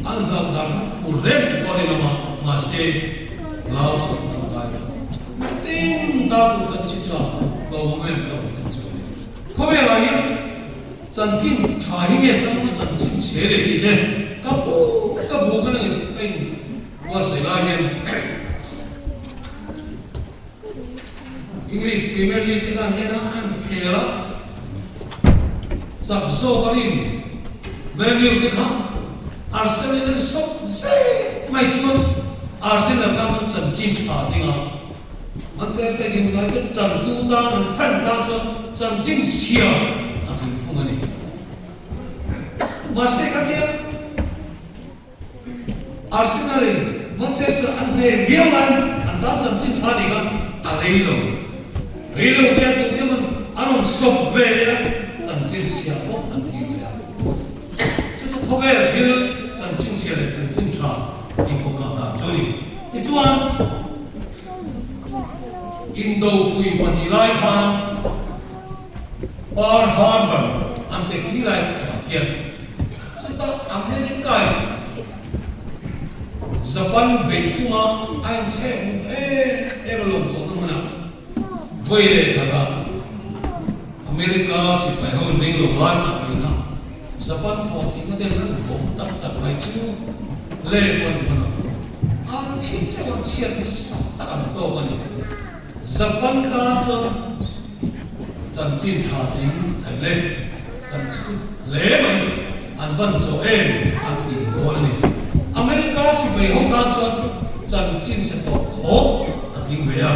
D: An hlau dan kha phur reng te pawh a ni lo a, mahse hlau sak dan ngai lo. Tin ta tur chanchin tha hlauhawm em ka rawn thlen chu ni. Khawvelah hian chanchin tha hi nge tam a chanchin chhe leh tih te ka bu ka bu ka nang ka in buatsaih lai hian English Premier League te khan hian an khel a, chak zawk a rin Man U te kha Arsenal in an sawp zet mai chuan Arsenal tan chuan chanchin tha ding a, Manchester United tantu tan an fan tan chuan chanchin chhia a tling thung a ni. Mahse khatia Arsenal in Manchester an hneh viau laiin an tan chanchin tha nih kha a rei lo. Rei lo te a tu te man a rawn sawp ve leh a, chanchin chhia pawh an kir leh a. Chu chu khawvel thil chanchin chhia leh chanchin tha inkhawkah dan chu a ni. Tichuan, Indopui pahnih lai khan Pearl Harbor an pe khi lai chhah hian Chutah America in Japan beihthunga a inchhek hmu em em a lawm chawhna hmunah vawi leh khatah America sipai ho in ring lo lai tak mai kha Japan thawh thihna ten an bawm tak tak mai chu le pawh an hman a, an thil theuh an chhiat nasa tak an tawk a ni. Japan tan chuan chanchin tha tling thei le kan chhut hle mai, an van chaw em an tih dawn a ni. America sipai ho tan chuan chanchin chhe tawh khawp a tling ve a,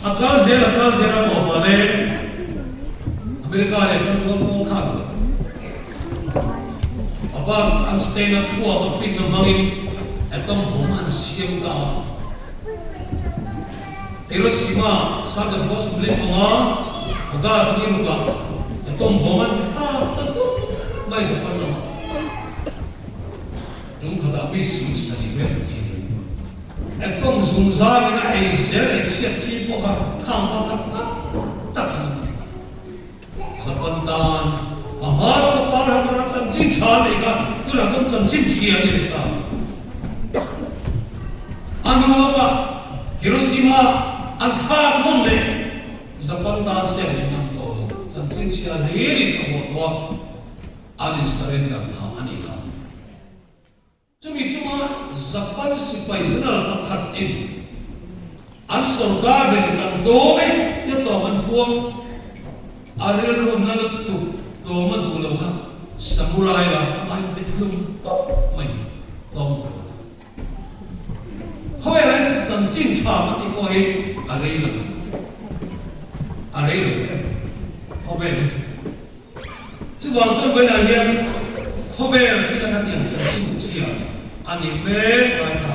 D: a kal zel a kal zel a tawpah le America leh kan rual pawl khan a ban an stain a khuak a finna hmangin atom bomb an siam ta a. Hiroshima Sagas Bos Blim anga August ni rukah Atom bomb an thlak ta dup mai Japan ramah. Tum khatah mi 70 vel a thi. Atom zungzal in a ei zel ei chhiat thi pawh kha khang pawh kha tak tak an awm a ni. Japan tan a hma lawka Pearl Harbor a chanchin tha a neih kha tunah chuan chanchin chhia a ni leh ta. A hnu lawka Hiroshima an thlak nawn leh Japan tan chian leh ngam tawh lo chanchin chhia hlirin a hmuh tawh a, an in surrender phah a nih kha. Chumi chunga Japan sipai general pakhat in an sorkar nen kan tlawm e tia tlawm an puang a rilru na lutuk tlawm a duh lo kha samurai la a ngai phet hlum tawp mai tlawm duh lo. Khawvel ah hian chanchin tha ka tih pawh hi a rei lo a rei lo em khawvel hi chu. Chuvang chuan vawiinah hian khawvel thil a ka tiang chanchin chhia a nih mek lai kha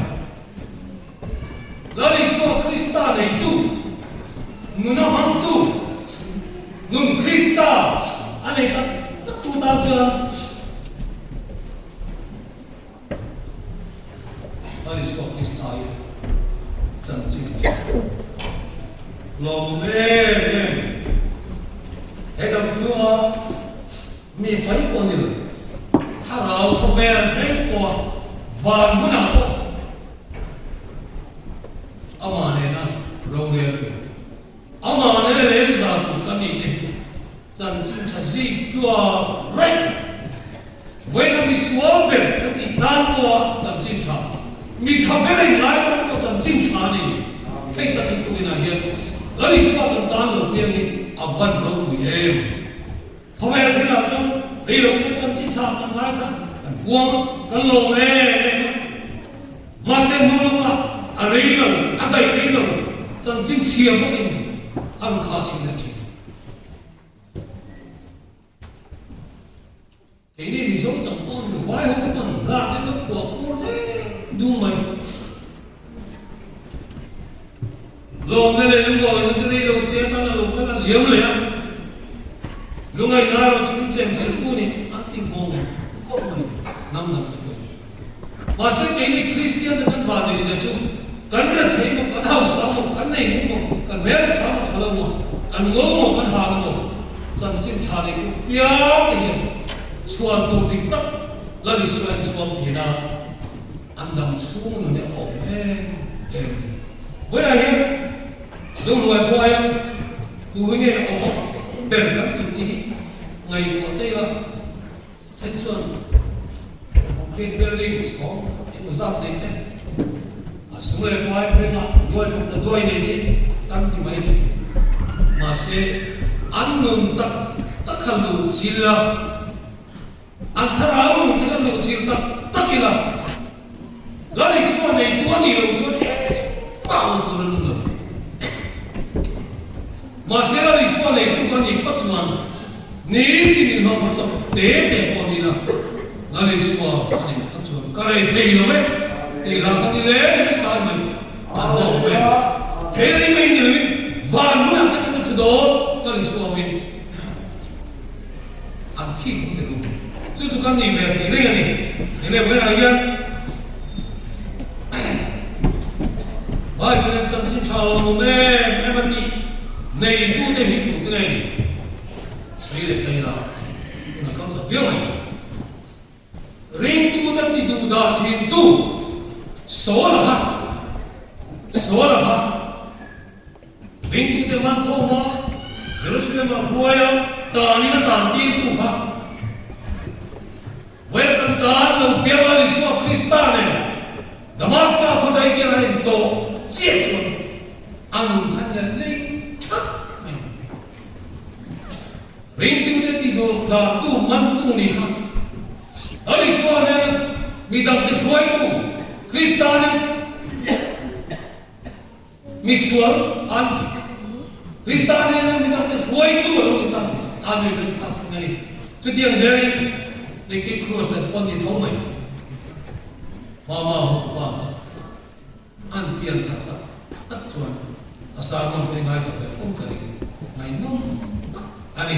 D: Lal Isua Krista neitu, nuna hmangtu, nun Krista a nei tak tak tu tan chuan Lal Isua Krista hi chanchin a hre lawm em em. He dam chhunga mi pai pawh ni lo, thlarau khawvel thleng pawha van hmunah pawh amah nena rorel tur, amah nena lengza tur kan nih te hi Chanchin tha zik tluak reng. Vawiin mi sual ber ka tih tan pawha chanchin tha, mi tha ber in lai tan pawh chanchin tha a ni. Hei tak hi tukinah hian Lal Isua kan tan lo piang hi a van ropui em. Khawvel thilah chuan rei lo te chanchin tha kan ngai kha kan huam a, kan lawm em em a. Mahse hnu lawkah a rei lo, a daih rei lo, chanchin chhia bawkin a rawn khah chhin leh thin. Keini Mizo chang pawh ni lo, vai ho te pawn rat te kan phuah pur deng dung mai. Lawmna leh lungawi na chu rei lo te atan a lo kal a liam leh a, lungaihna erawh chu in cheng zirtu nih an ti vawng vawng mai hnam dang te pawhin. Mahse keini Kristian te kan vah neih zia chu kan rethei maw, kan hausa maw, kan nei mu maw, kan hmel tha maw tha lo maw, kan ngo maw, kan hang maw, chanchin tha nei tu piang te hian chhuan tur dik tak Lal Isua in chhuak thin a, an dam chhung nun hi a awm em em a ni. Vawiah hian Zohnuai khua hian tu hi nge awm ber kan tih te hi ngaihtuah te ila, Hei chuan concrete building chhawng eng zat nei te, a sung leh pai pheng ah duai bawk ta duai nei te kan ti mai thei. Mahse, an nun tak tak kha luh chil ila, an thlarau nun te kha luh chil tak tak ila, Lal Isua neitu a nih loh chuan engmah awm tur a lung lo. Mahse, Lal Isua neitu ka nih phawt chuan Nitin in hlawhfa chawp te te pawh ni la, Lal Isua a neih phawt chuan ka rei thei lo e tih lah kha ni leng in sai mai an hlawh ve. He lei mai ni loin van hmunah te kan thu dawn Lal Isua awin an thik hmu te duh. Chu chu kan nih ve thei reng a ni. He leh vawiinah hian Bible in chanchin tha lo awm em em a tih neitute hi tute nge ni? Sawi leh ta ila, hun a kal chak viau mai. Ringtute ti duh dah thintu Saul-a kha, Saul-a kha ringtute man khawm a, Jerusalem-ah hruai a, tanin a tan tirtu kha, Vawiin kan tan lo piang a Isua Krista nen Damaska khaw daihkiah a intawh chiah chuan a nun khan la lei that mai. Ringtute ti duh dahtu mantu nih kha Lal Isua nen midangte hruaitu Krista nen Misual an ni. Krista nena midangte hruaitu a lo ni ta a nui mai thlak thung a ni. Chutiang zelin Nicky Cruz leh pawn ni tho mai. Mama hotupa kha an pian thar tak tak chuan a sermon te ngaithla ve fo ka ring. Ngaihnawm tak a ni. A ni.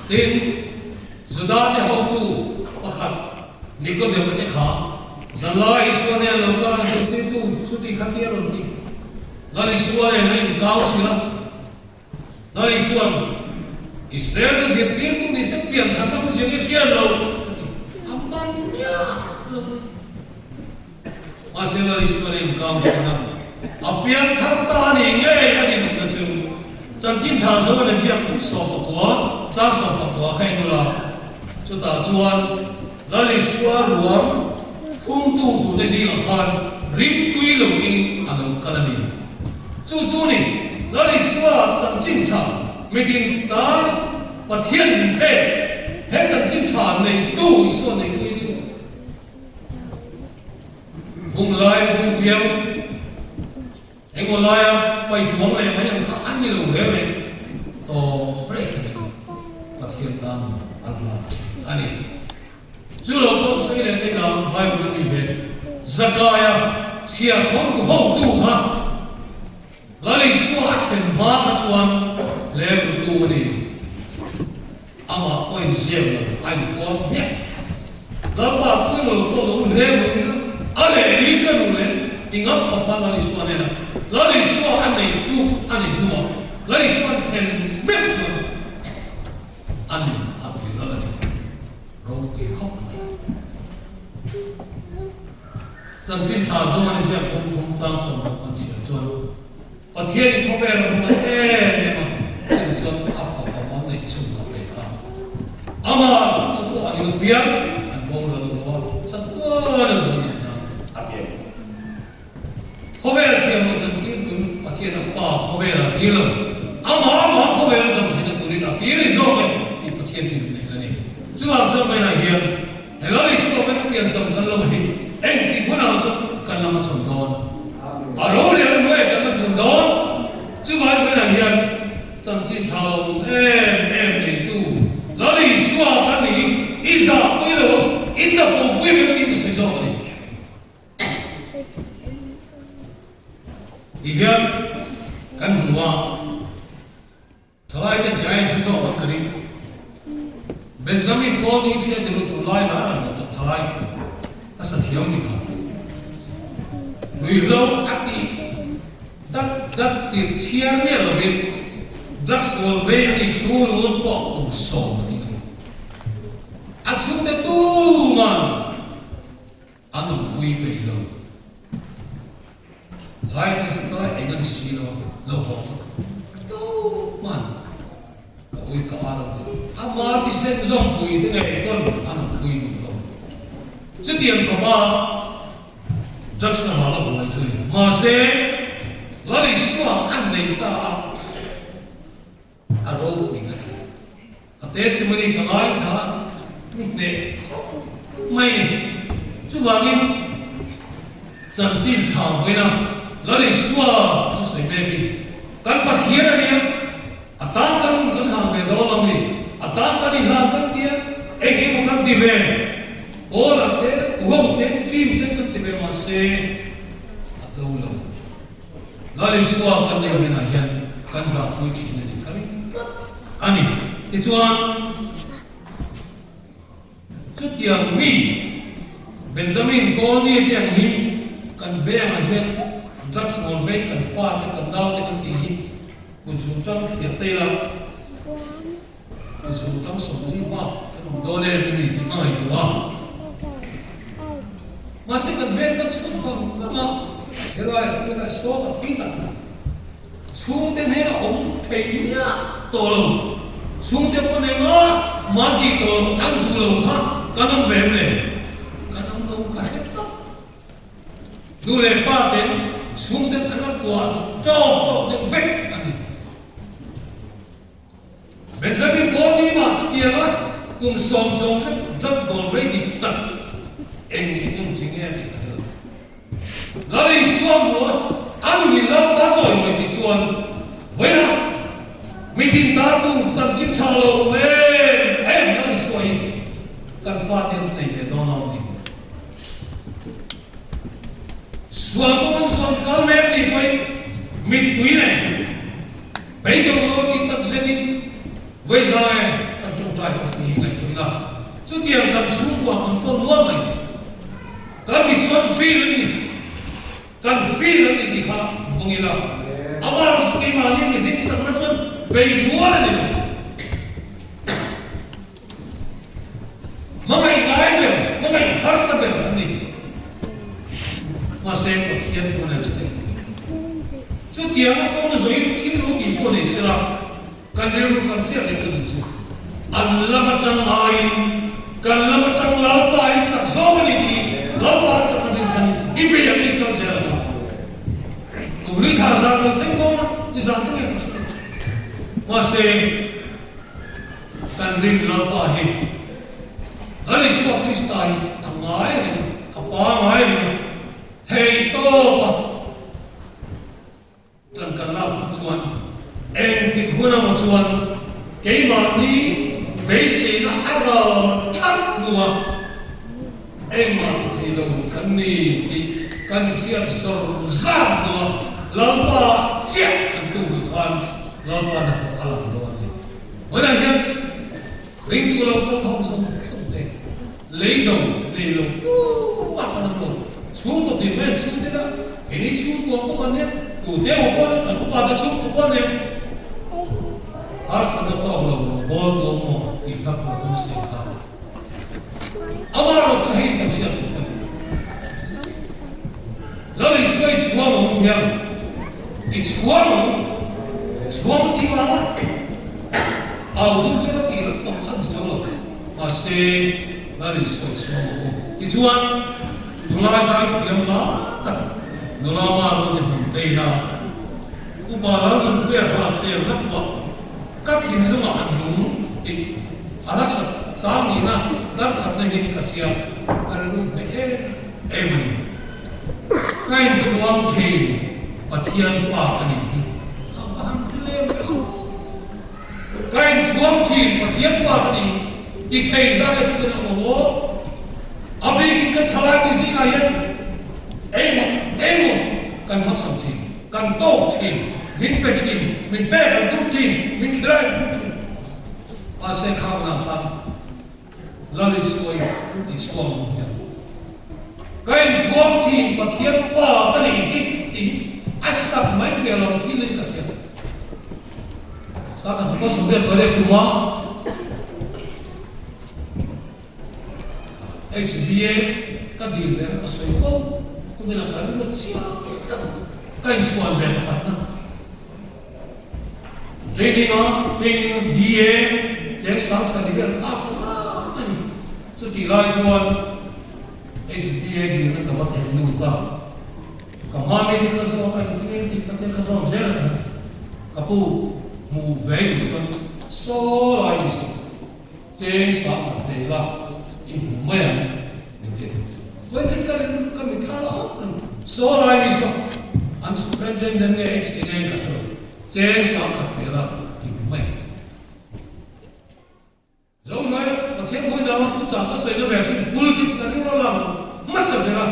D: Tin, Juda-te hotu pakhat Nikodema te kha zanlai Isua nen lo kal a, zirtirtu chuti kha tia rawn ti. Lal Isua nen a inkau sil a. Lal Isua'n, Israel-te zirtirtu ni se pian khat lam zir i hriat lo, a ti. A man miah lo. Mahse Lal Isua'n a inkau sil a, a pian thar ta a ni ngei a ni nunna chu. Chanchin tha zo a ni ziak kum 19, chang 19 kha en ula, chutah chuan Lal Isua ruang phumtu turte zingah khan rimtui loin a lo kal a ni. Chu chu ni, Lal Isua chanchin tha mitin tan Pathian min pek, he chanchin tha neitu Isua neitu hi chu vung lai vung viau, engmaw laia paituang leh mai ang kha an ni lo reng reng tawp reng kha ni, Pathian tan an hlan thin a ni. Chu lo pawh sawi leh te ila Bible a mi ve Zakaia chhiar khawmtu hotu kha Lal Isua a thlen hma kha chuan lemrutu a ni. Amah pawh inziak lo a inpuang hmiah. Lalpa pui lo pawh lo lemru ila a leh ni ka ru leh ti ngam khawp kha Lal Isua hnenah Lal Isua a neitu a ni hnuah Lal Isua thlen meuh chuan A nun a pui ral a ni. Ropui khawp mai. Chanchin tha zawng a ni ziak kum thum chang 60 an chhiar chuan Pathian in khawvel a hmu em em a, chumi chuan a fapa mal neih chhun a pe ta. Amah chu tu pawh a ring apiang an boral lo a, chatuan an lo nih nan a ti a ni. Khawvel thiam lo chantir tun Pathian a fa khawvel a tir lo, amah amah khawvel dam theihna turin a tir ni zawk e tih Pathian chu min hrilh a ni. Chuvang chuan vawiinah hian he Lal Isua vawiin a pian cham kan lo hi engtik hunah chuan kan lam a chho dawn? A rolian hnuai kan la dun dawn? Chuvang vawiinah hian chanchin tha lo awm em em neitu Lal Isua kan ni hi i zahpui lo ang, i chapopui vek tih ka sawi zawk a ni. Ti hian kan hmu a, thalaite hniai hi zawk an ka ring. Benjamin Paul nih hriat i lutu lai lai an lo thalai a sa thiam ni kha. Ruihhlo a tih dat dat tir chhiar miah lovin drugs ngawl vei a nih chu ringawt pawh kum 10 a tih a ni. A chhungte tuman A nunpui peih lo. Lai te chu ka eng a ni si lo, lo haw tu hman ka ui ka a lo ti. A ma thisen zawmpui te ngei pawn a nunpui duh lo. Chutiang khawpa drugs a ral a buai chu ni. Mahse, Lal Isua an nei ta a, a ropui ka ti. A testimony ka ngai kha mi hneh khawp mai ni. Chuvangin chanchin tha vawiina Lal Isua kan sawi mek hi kan Pathian a nia, a tan kan hun kan hlan ve dawn lo ni, a tan kan inhlan kan tia, eng emaw kan ti ve, Paula te, Uho te, team te kan ti ve mahse a do lo. Lal Isua kan nei hnenah hian kan zahpui thin a ni kha ring tlat a ni. Tichuan, chutiang mi Benjamin Colney te ang hi kan vengah hian drugs ngawl veng kan fate kan naute kan tih hi kut zungtang thliah te ila kut zungtang 40 bak kan awm dawn em a ni tih ka ngaihtuah a. Mahse kan veng kan chhun vang vang a, helai ah hian a sawt a thi tak chhungte hnena awm thei miah tawh lo, chhungte pawh nei ngawt mah tih tawh lo an duh lo kha kan awm ve em le? Kan awm lo ka hre tlat. Nu leh pa ten chhungten an la kuah tawk tawk deuh vek a ni. Benjamin Paul mah chutianga kum 10 chawng khat drug goal vei dik tak eng eng chi nge tih ka hre lo. Lal Isua hmuh a nunin Lalpa chawi mai theih chuan vawiinah mitin ta chu chanchin tha lo awm em em Lal Isua hi kan fate an nei ve dawn lo ni. Sual kawng an chuan kal mek nih pawhin mittui leh Beidawng lo tih tak zetin Vawi zai kan tawngtai tawh tih hi ngaihtuah ila, chutiang kan chhungkua kan tawn nual mai. Kan misual feel an ni, kan feel an ni tih kha vawng ila, amah erawh chu keimahni mihring chakna chuan bei rual a ni lo. Hmangaih ngai ber, hmangaih harsa ber an ni. Mahse Pathian thu nen chu thei. Chutianga kawng zawin thil lo tih pawh nei sela, Kan rilru kan hriat reng chu chu an lam atang aiin kan lam atang Lalpa in chak zawk a ni tih Lalpa a chak a rin chhan i bei ang in kal zel ang a. Kum lui thah zan lo thleng dawn a, i zan thleng em ka hre lo. Mahse kan rin Lalpa hi Lal Isua Krista hi a ngai reng a, a pa ngai reng a, thei tawp a. Kan kan lak hnu chuan engtik hun emaw chuan keimahni beiseina a ral that hnua engmah ti thei lo kan ni tih kan hriat zawr zar hnua Lalpa chiah kan tum duh khan Lalpa hnathawh a lang dawn a ni. Vawiinah hian ringtu lo kal ho zawng zawng te Lei do nei lo tumah kan awm lo. Chhungkaw tin mai an chhung tel a, keini chhungkua pawh kan nia, tute emaw pawh nia, kan upa te chhungkua pawh nia. Harsatna tawk lo bawl tu awm maw tih hla phuah tum a siam kha. Amah erawh chu hei kan hriat loh ka ni. Lal Isua i chhuang ang u hian, i chhuang ang u, chhuang tih vanga au dun ber a tih lam pang kha ni chuang lo. Mahse, Lal Isua i chhuang ang u. Tichuan, nula zai thiam la tak, nula ma lo ni hmun phei la, Upa Lalnunpuia hla sel na phuah ka thinlungah a nung tih a la sat chang nihna darkhatna hi ka hria, ka rilru hneh em em a ni. Ka inchhuang thin, Pathian fa ka nih hi ka va han hlem tho. Ka inchhuang thin, Pathian fa ka nih ti thei zat e chu ka ni awm aw. A bikin kan thalai te zingah hian engmaw engmaw kan hmachhawn thin, kan tawk thin, min pe thin, min pek an tum thin, min khilai an tum thin. Mahse kha hunah khan Lal Isua i inchhuang ang hian ka inchhuang thin, Pathian fa ka nih hi tih hi a sak mai piah lo thil in ka hria. Saka Sapa Soviet Pariat kuma HBA ka dil leh ka sawi fo kumina ka rilru chiang tak ka inchhuan ve pakhatna. Training a training a DA cheng sang sari vel kap ta a ni. Chutih lai chuan HBA dilna ka va thei lut a, ka hma mi te ka zawk a, engtin engtin ka te ka zawk zel a ni. Ka pu hmu ve duh chuan saw lai ni suh. Cheng sang khat nei la i hmu mai ang min ti. Vawikhat ka rin ka mit thla la awm reng. Saw lai mi saw an superintendent nge HT nge ka hre lo. Cheng sang khat nei la i hmu mai ang. Zo hnuai Pathian khawi nau a thuchah ka sawi na ve thin pulpit ka ring rawh lang hmasa ber a,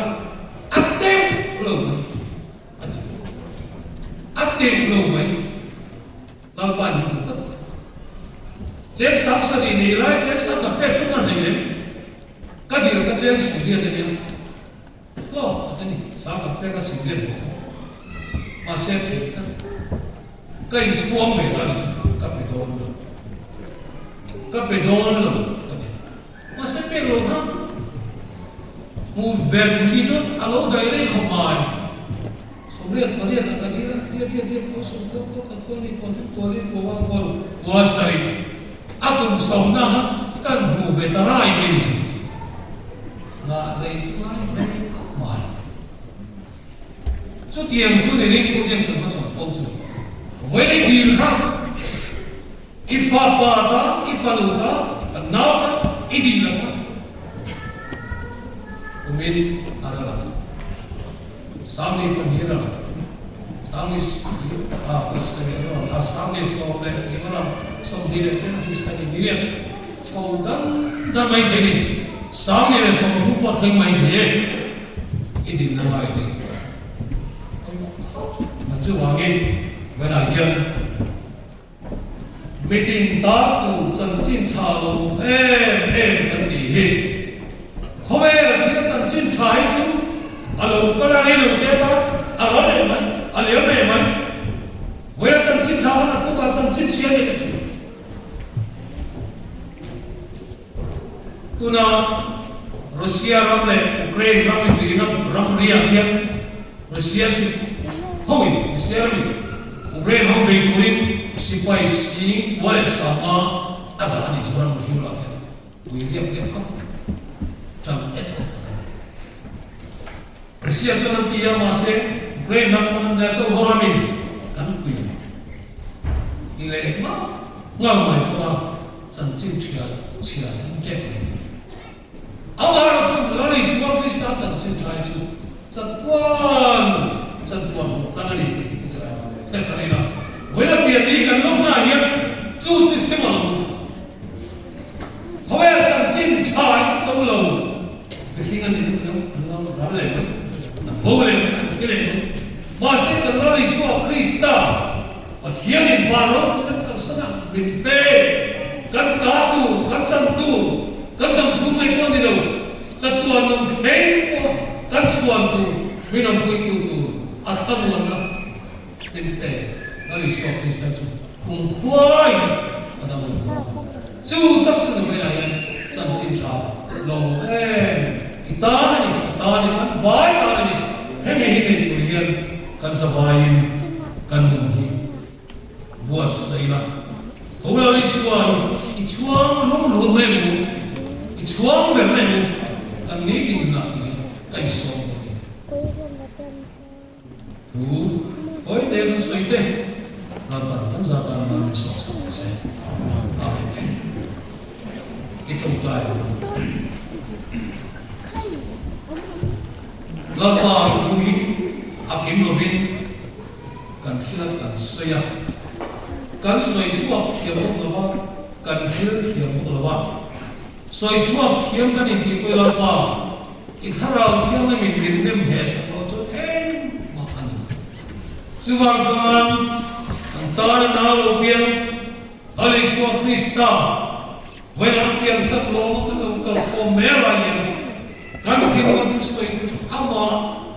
D: a teuh lo mai a ti. A teuh lo mai. Lalpa in hmu tlat a. Cheng sang sarih nei lai cheng sang ka pek chu ka hnei lem. Ka dil ka cheng singriat a nia. Hlawk tak a ni, sang ka pek a singriat lo chu. Mahse theih tlat. Ka inchhuang ve ta ni chu ka pe dawn lo. Ka pe dawn lo ka ti. Mahse pek lo kha hmu ve duh si chuan a lo daih reng khawp mai. Sawmriat pariat ah ka dir a, riat riat riat kua sawm kua kua khat kua ni kua thum kua li kua nga kua lu kua sarih a kum sawmna kha kan hmu ve ta rai mai ni chu. Ngah rei chu ngai ve khawp mai. Chutiang chu ni ringtu hian kan hmachhawn fo chu. Vawi dil kha i fapa ta, i fanu ta, kan nau ta, i dil ang a. Kumin a ral ang. Sangni pahnih ral ang. Sangni a pasarih a ral ang. A sangni 15 a ral ang. 25 pasarih chho dan dan mai thei ni. 1030 pawh thleng mai thei e. I dinna ngai ding pawimawh khawp mai. Chuvangin vawiinah hian. Mitin tan tur chanchin tha lo em em kan tih hi. Khawvel thil chanchin tha hi chu a lo kal a rei lo te atan a ral leh mai, a liam leh mai. Vawiin a chanchin tha khan a tukah chanchin chhia leh ta thin. Tuna Russia ram leh Ukraine ram inrihna ramriah hian Russia hoin Russia ramin Ukraine ho bei turin sipai sing kua leh sanga a dah a nih chu ram hriulah hian pui riak riak khawp tan et awk tak a ni. Russia chuan an ti a, mahse Ukraine lam pawn an NATO ho ramin kan pui ti leh nghal nghal mai bawk a, chanchin hria chhia an kep mai ni. Amaherawh chu Lal Isua Krista chanchin thlai chu chanpuan chanpuan hmuh hlan a ni tih hi hre thar ila, vawiin a pian ni kan lawmnaah hian chu chu hlim a lo ni. Khawvel chanchin tha hi chu to lo mihring a ni duh lo, an lo ral leh mai, an bo leh mai, an thi leh mai. Mahse kan Lal Isua Krista Pathianin van ropui kan kalsan a, min pe, kan ta tur, kan chan tur, kan dam chhung mai pawh a ni lo, chatuan nung thleng pawh kan chhuan tur, min awmpuitu tur a thlamuanna min pe. Lal Isua Krista chu kumkhuain a dam lo dawn a. Chu tak chu Nuhmeiah hian chanchin tha lo em i tan a ni, a tan a ni, kan vai tan a ni. Hemi hi nei tur hian kan zavaiin kan nun hi buatsaih la. Ho Lal Isua hi i chhuang rum rum em u, i chhuang ber em u, kan nitin lah hi ka insawm bawk e. Thu hawi te kan sawi te Lalpan kan za tan nan min sawm sak ta se. Amen. I tawngtai ang u. Lalpa i thu hi a kim lovin kan thil a kan sawi a, kan sawi chhuak thiam bawk lo va, kan thil thiam bawk lo va. Sawi chhuak thiam kan intih pawh i Lalpa I thlarau thianghlimin min hnem hle sak loh chuan engmah a ni lo. Chuvang chuan kan tana nau lo piang Lal Isua Krista vawilam thiam sak lawma kan lo kal khawm mai lai hian kan thinlung a thusawi te chu amah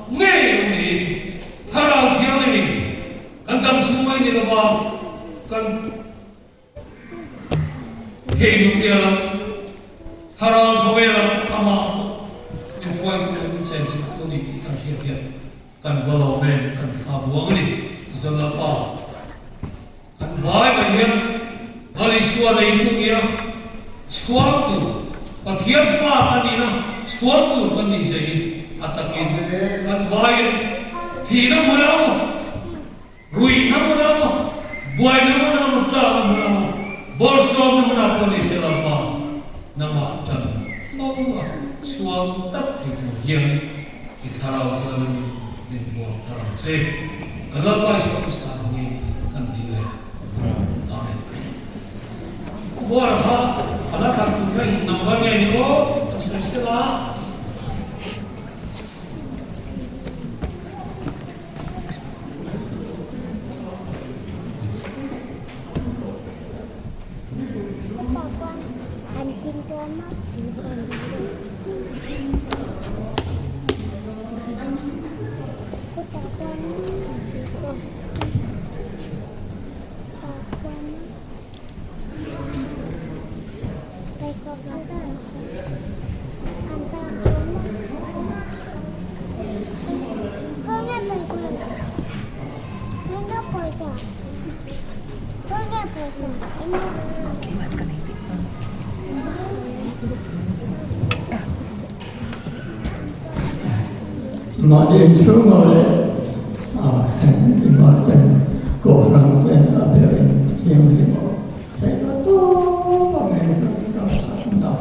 D: ngei lo niin thlarau thianghlimin kan dam chhung mai ni lova kan Hei nupi a lam, thlarau khawvel a amah pawh min hruaitu leh min chenchilhtu a ni tih kan hriat hian kan va lawm em, kan thla buang a ni. Tichuan Lalpa, kan vai mai hian Lal Isua neitu nia chhuang tur, Pathian fa ka nihna chhuang tur kan nih zia hi a takin kan vaiin thihna hmun a maw, Ruihna hmun a maw, buaina hmun a maw, tlakna hmun a maw, bawlhsawmna hmun ah pawh ni se Lalpa nangmah tan fo a chhuang tak thei tur hian i thlarau thianghlim in min thuam thar ang che. Kan Lalpa Isua Krista hmangin kan dil e. Amen. Pu Buara kha a la thlan tur kha in number nge ni aw kan sawi sela.
E: Mahni inchhungah leh engmah ten kohhran ten a ber in thianghlim awm theih a tawp a min kalsakna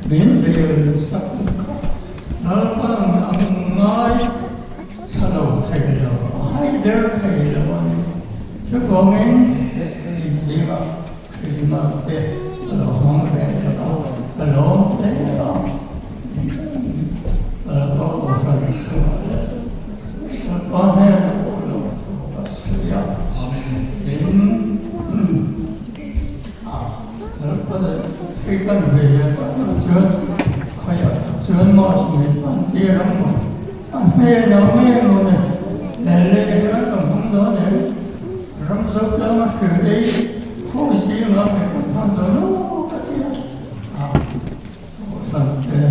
E: min dil sak kha Lalpan a ngai thla lo thei lo, a haider thei lo a ni. Chuvangin inzingah Krismas te a lo hmang ve ta a, a lawm hle a. Lalpa kohhran chungah leh Lalpa hnenah pawh lo thu a sawi a. Tin, a. Hei kan ve leh tak tak chuan khawiah tak chuan mass min hman tir ang maw? A hnenah nge maw ni he lei hian ka hmang dawn em? Ram Zotlang a hrilh ei ho zingah nge kan hman dawn aw ka ti a. Kohhran te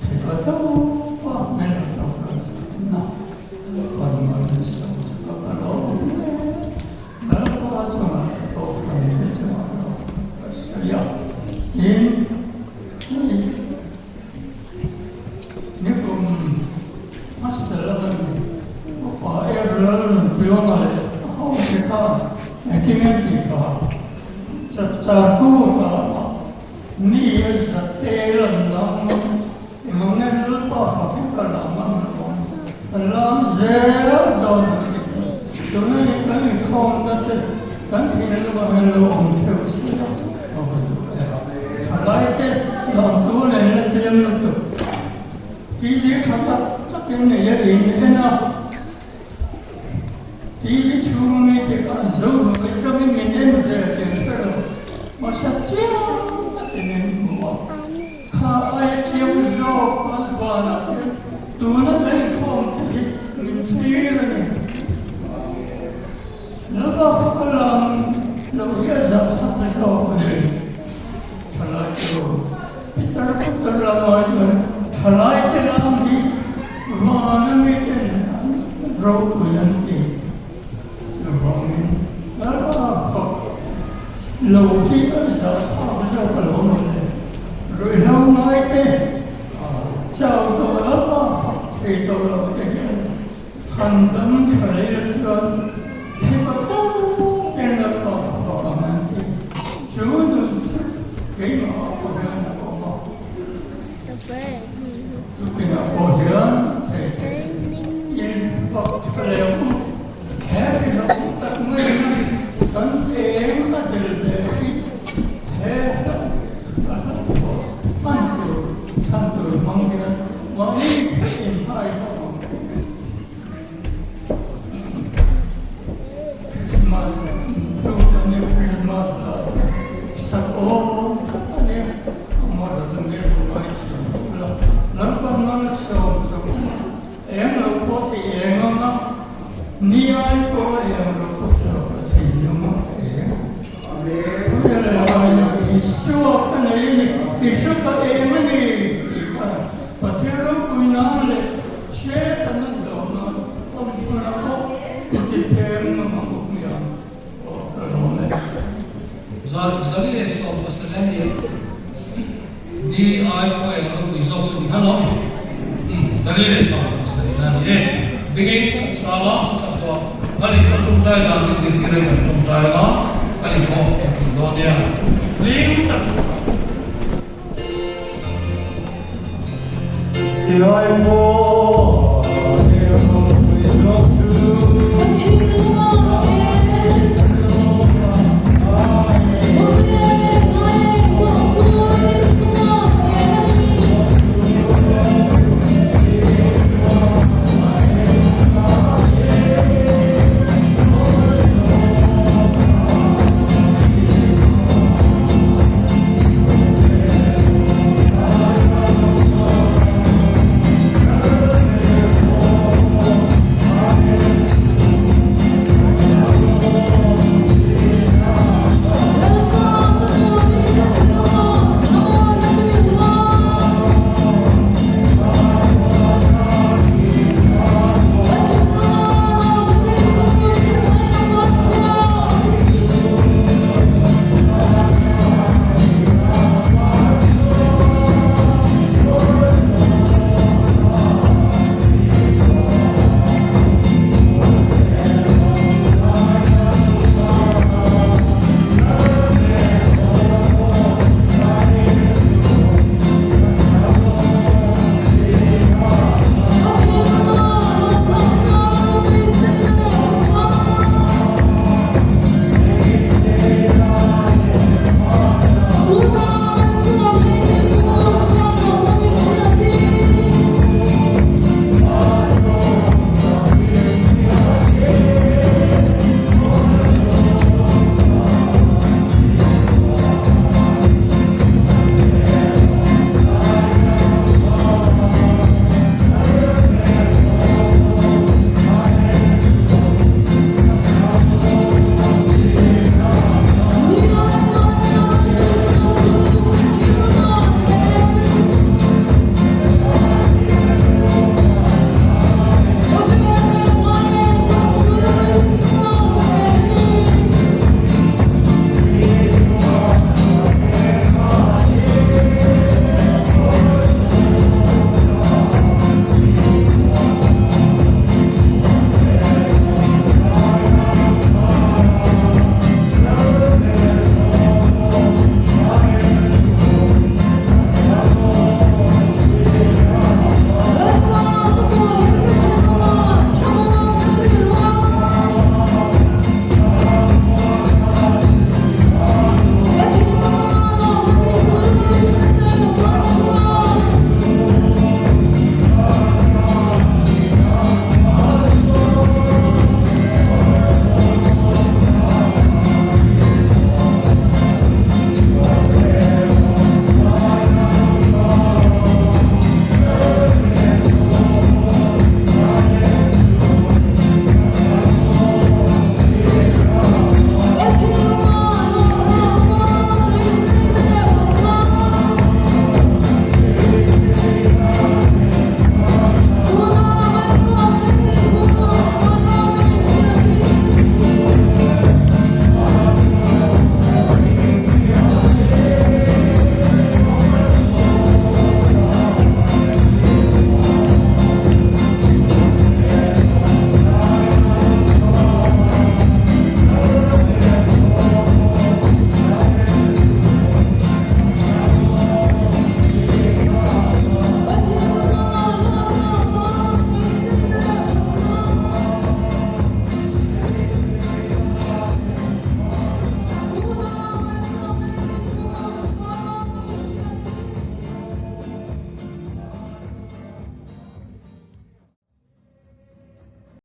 E: thei a tawp a hmel a tawp rawn sakna Lalpan malsawm chhuak a lo awm hle. Lalpa chungah ka kohhran te chungah lo ka sawi a, tin hei nikum hmasa lama mi upa April Nunpianga leh a hote khan engtin nge tih kha chapchar kutah Ni a zate lam lam engmah nge Lalpa fak hi ka lam a rawn ka lam zel dawn a ni. Tuna i kan inkhawmna te kan thinlung ah hian lo awm theuh se a ka va duh e. Thalai te lawmtu nei la tlem lutuk. TV tha tak tak in nei a in en a. TV chhung ami te khan zo hnuai atangin min en ve thei hre lo, hmasa chiang takin min hmu a, kha aia chiang zawk kan vanah hian tuna kan inkhawm te hi min thlir a ni. Lalpa kha ka lam lo hi a zah thlak zawk a ni. Thalai chu pitar putar lamah chuan thalai te lam hi Vana miten an ropui an ti. Chuvangin Lalpa fak lo hi a zah thlak zawk a lo ni le. Ruihhlo ngai te chau tawh Lalpa fak thei tawh lo te hian han dam tha leh la chuan thepa tawkin Lalpa fak ang an ti. Chu nun chu keimah ah pawh hian a awm a. Chutiangah pawh hian thei thei in fak tha leh ang u. He rinawm tak maina kan eng a tel ve hi he hla ka hla pawh hman tur chhan tur hmang hian mahni theuh inhai ho ang. Krismas tu ka ni Krismas hla te sak awm tak a nia amah chu mi ru ngai thiam khawp la Lalpan malsawm chu eng lo pawh ti eng ang a ni ai pawh eng lo pawh chu ka thei lung a eng Isua ka nei a ni Isua ka eng a ni tih khan Pathian ropui nan leh Satan a zawm a, awm hmunah pawh i ti peng ngam ang u hmiang aw ka lawm e.
D: Zali leh sawm pasarih a ni a, ni ai pawh eng ropui zawk chu ni kha lawm i. Umm, zali leh 70 a ni e. Dingin sala sakhaw kan Isua tawngtai dan min zirtir in kan tawngtai a, kan inhawk kan tum dawn nia. Hlim tak in sak.
B: Ti ai pawh.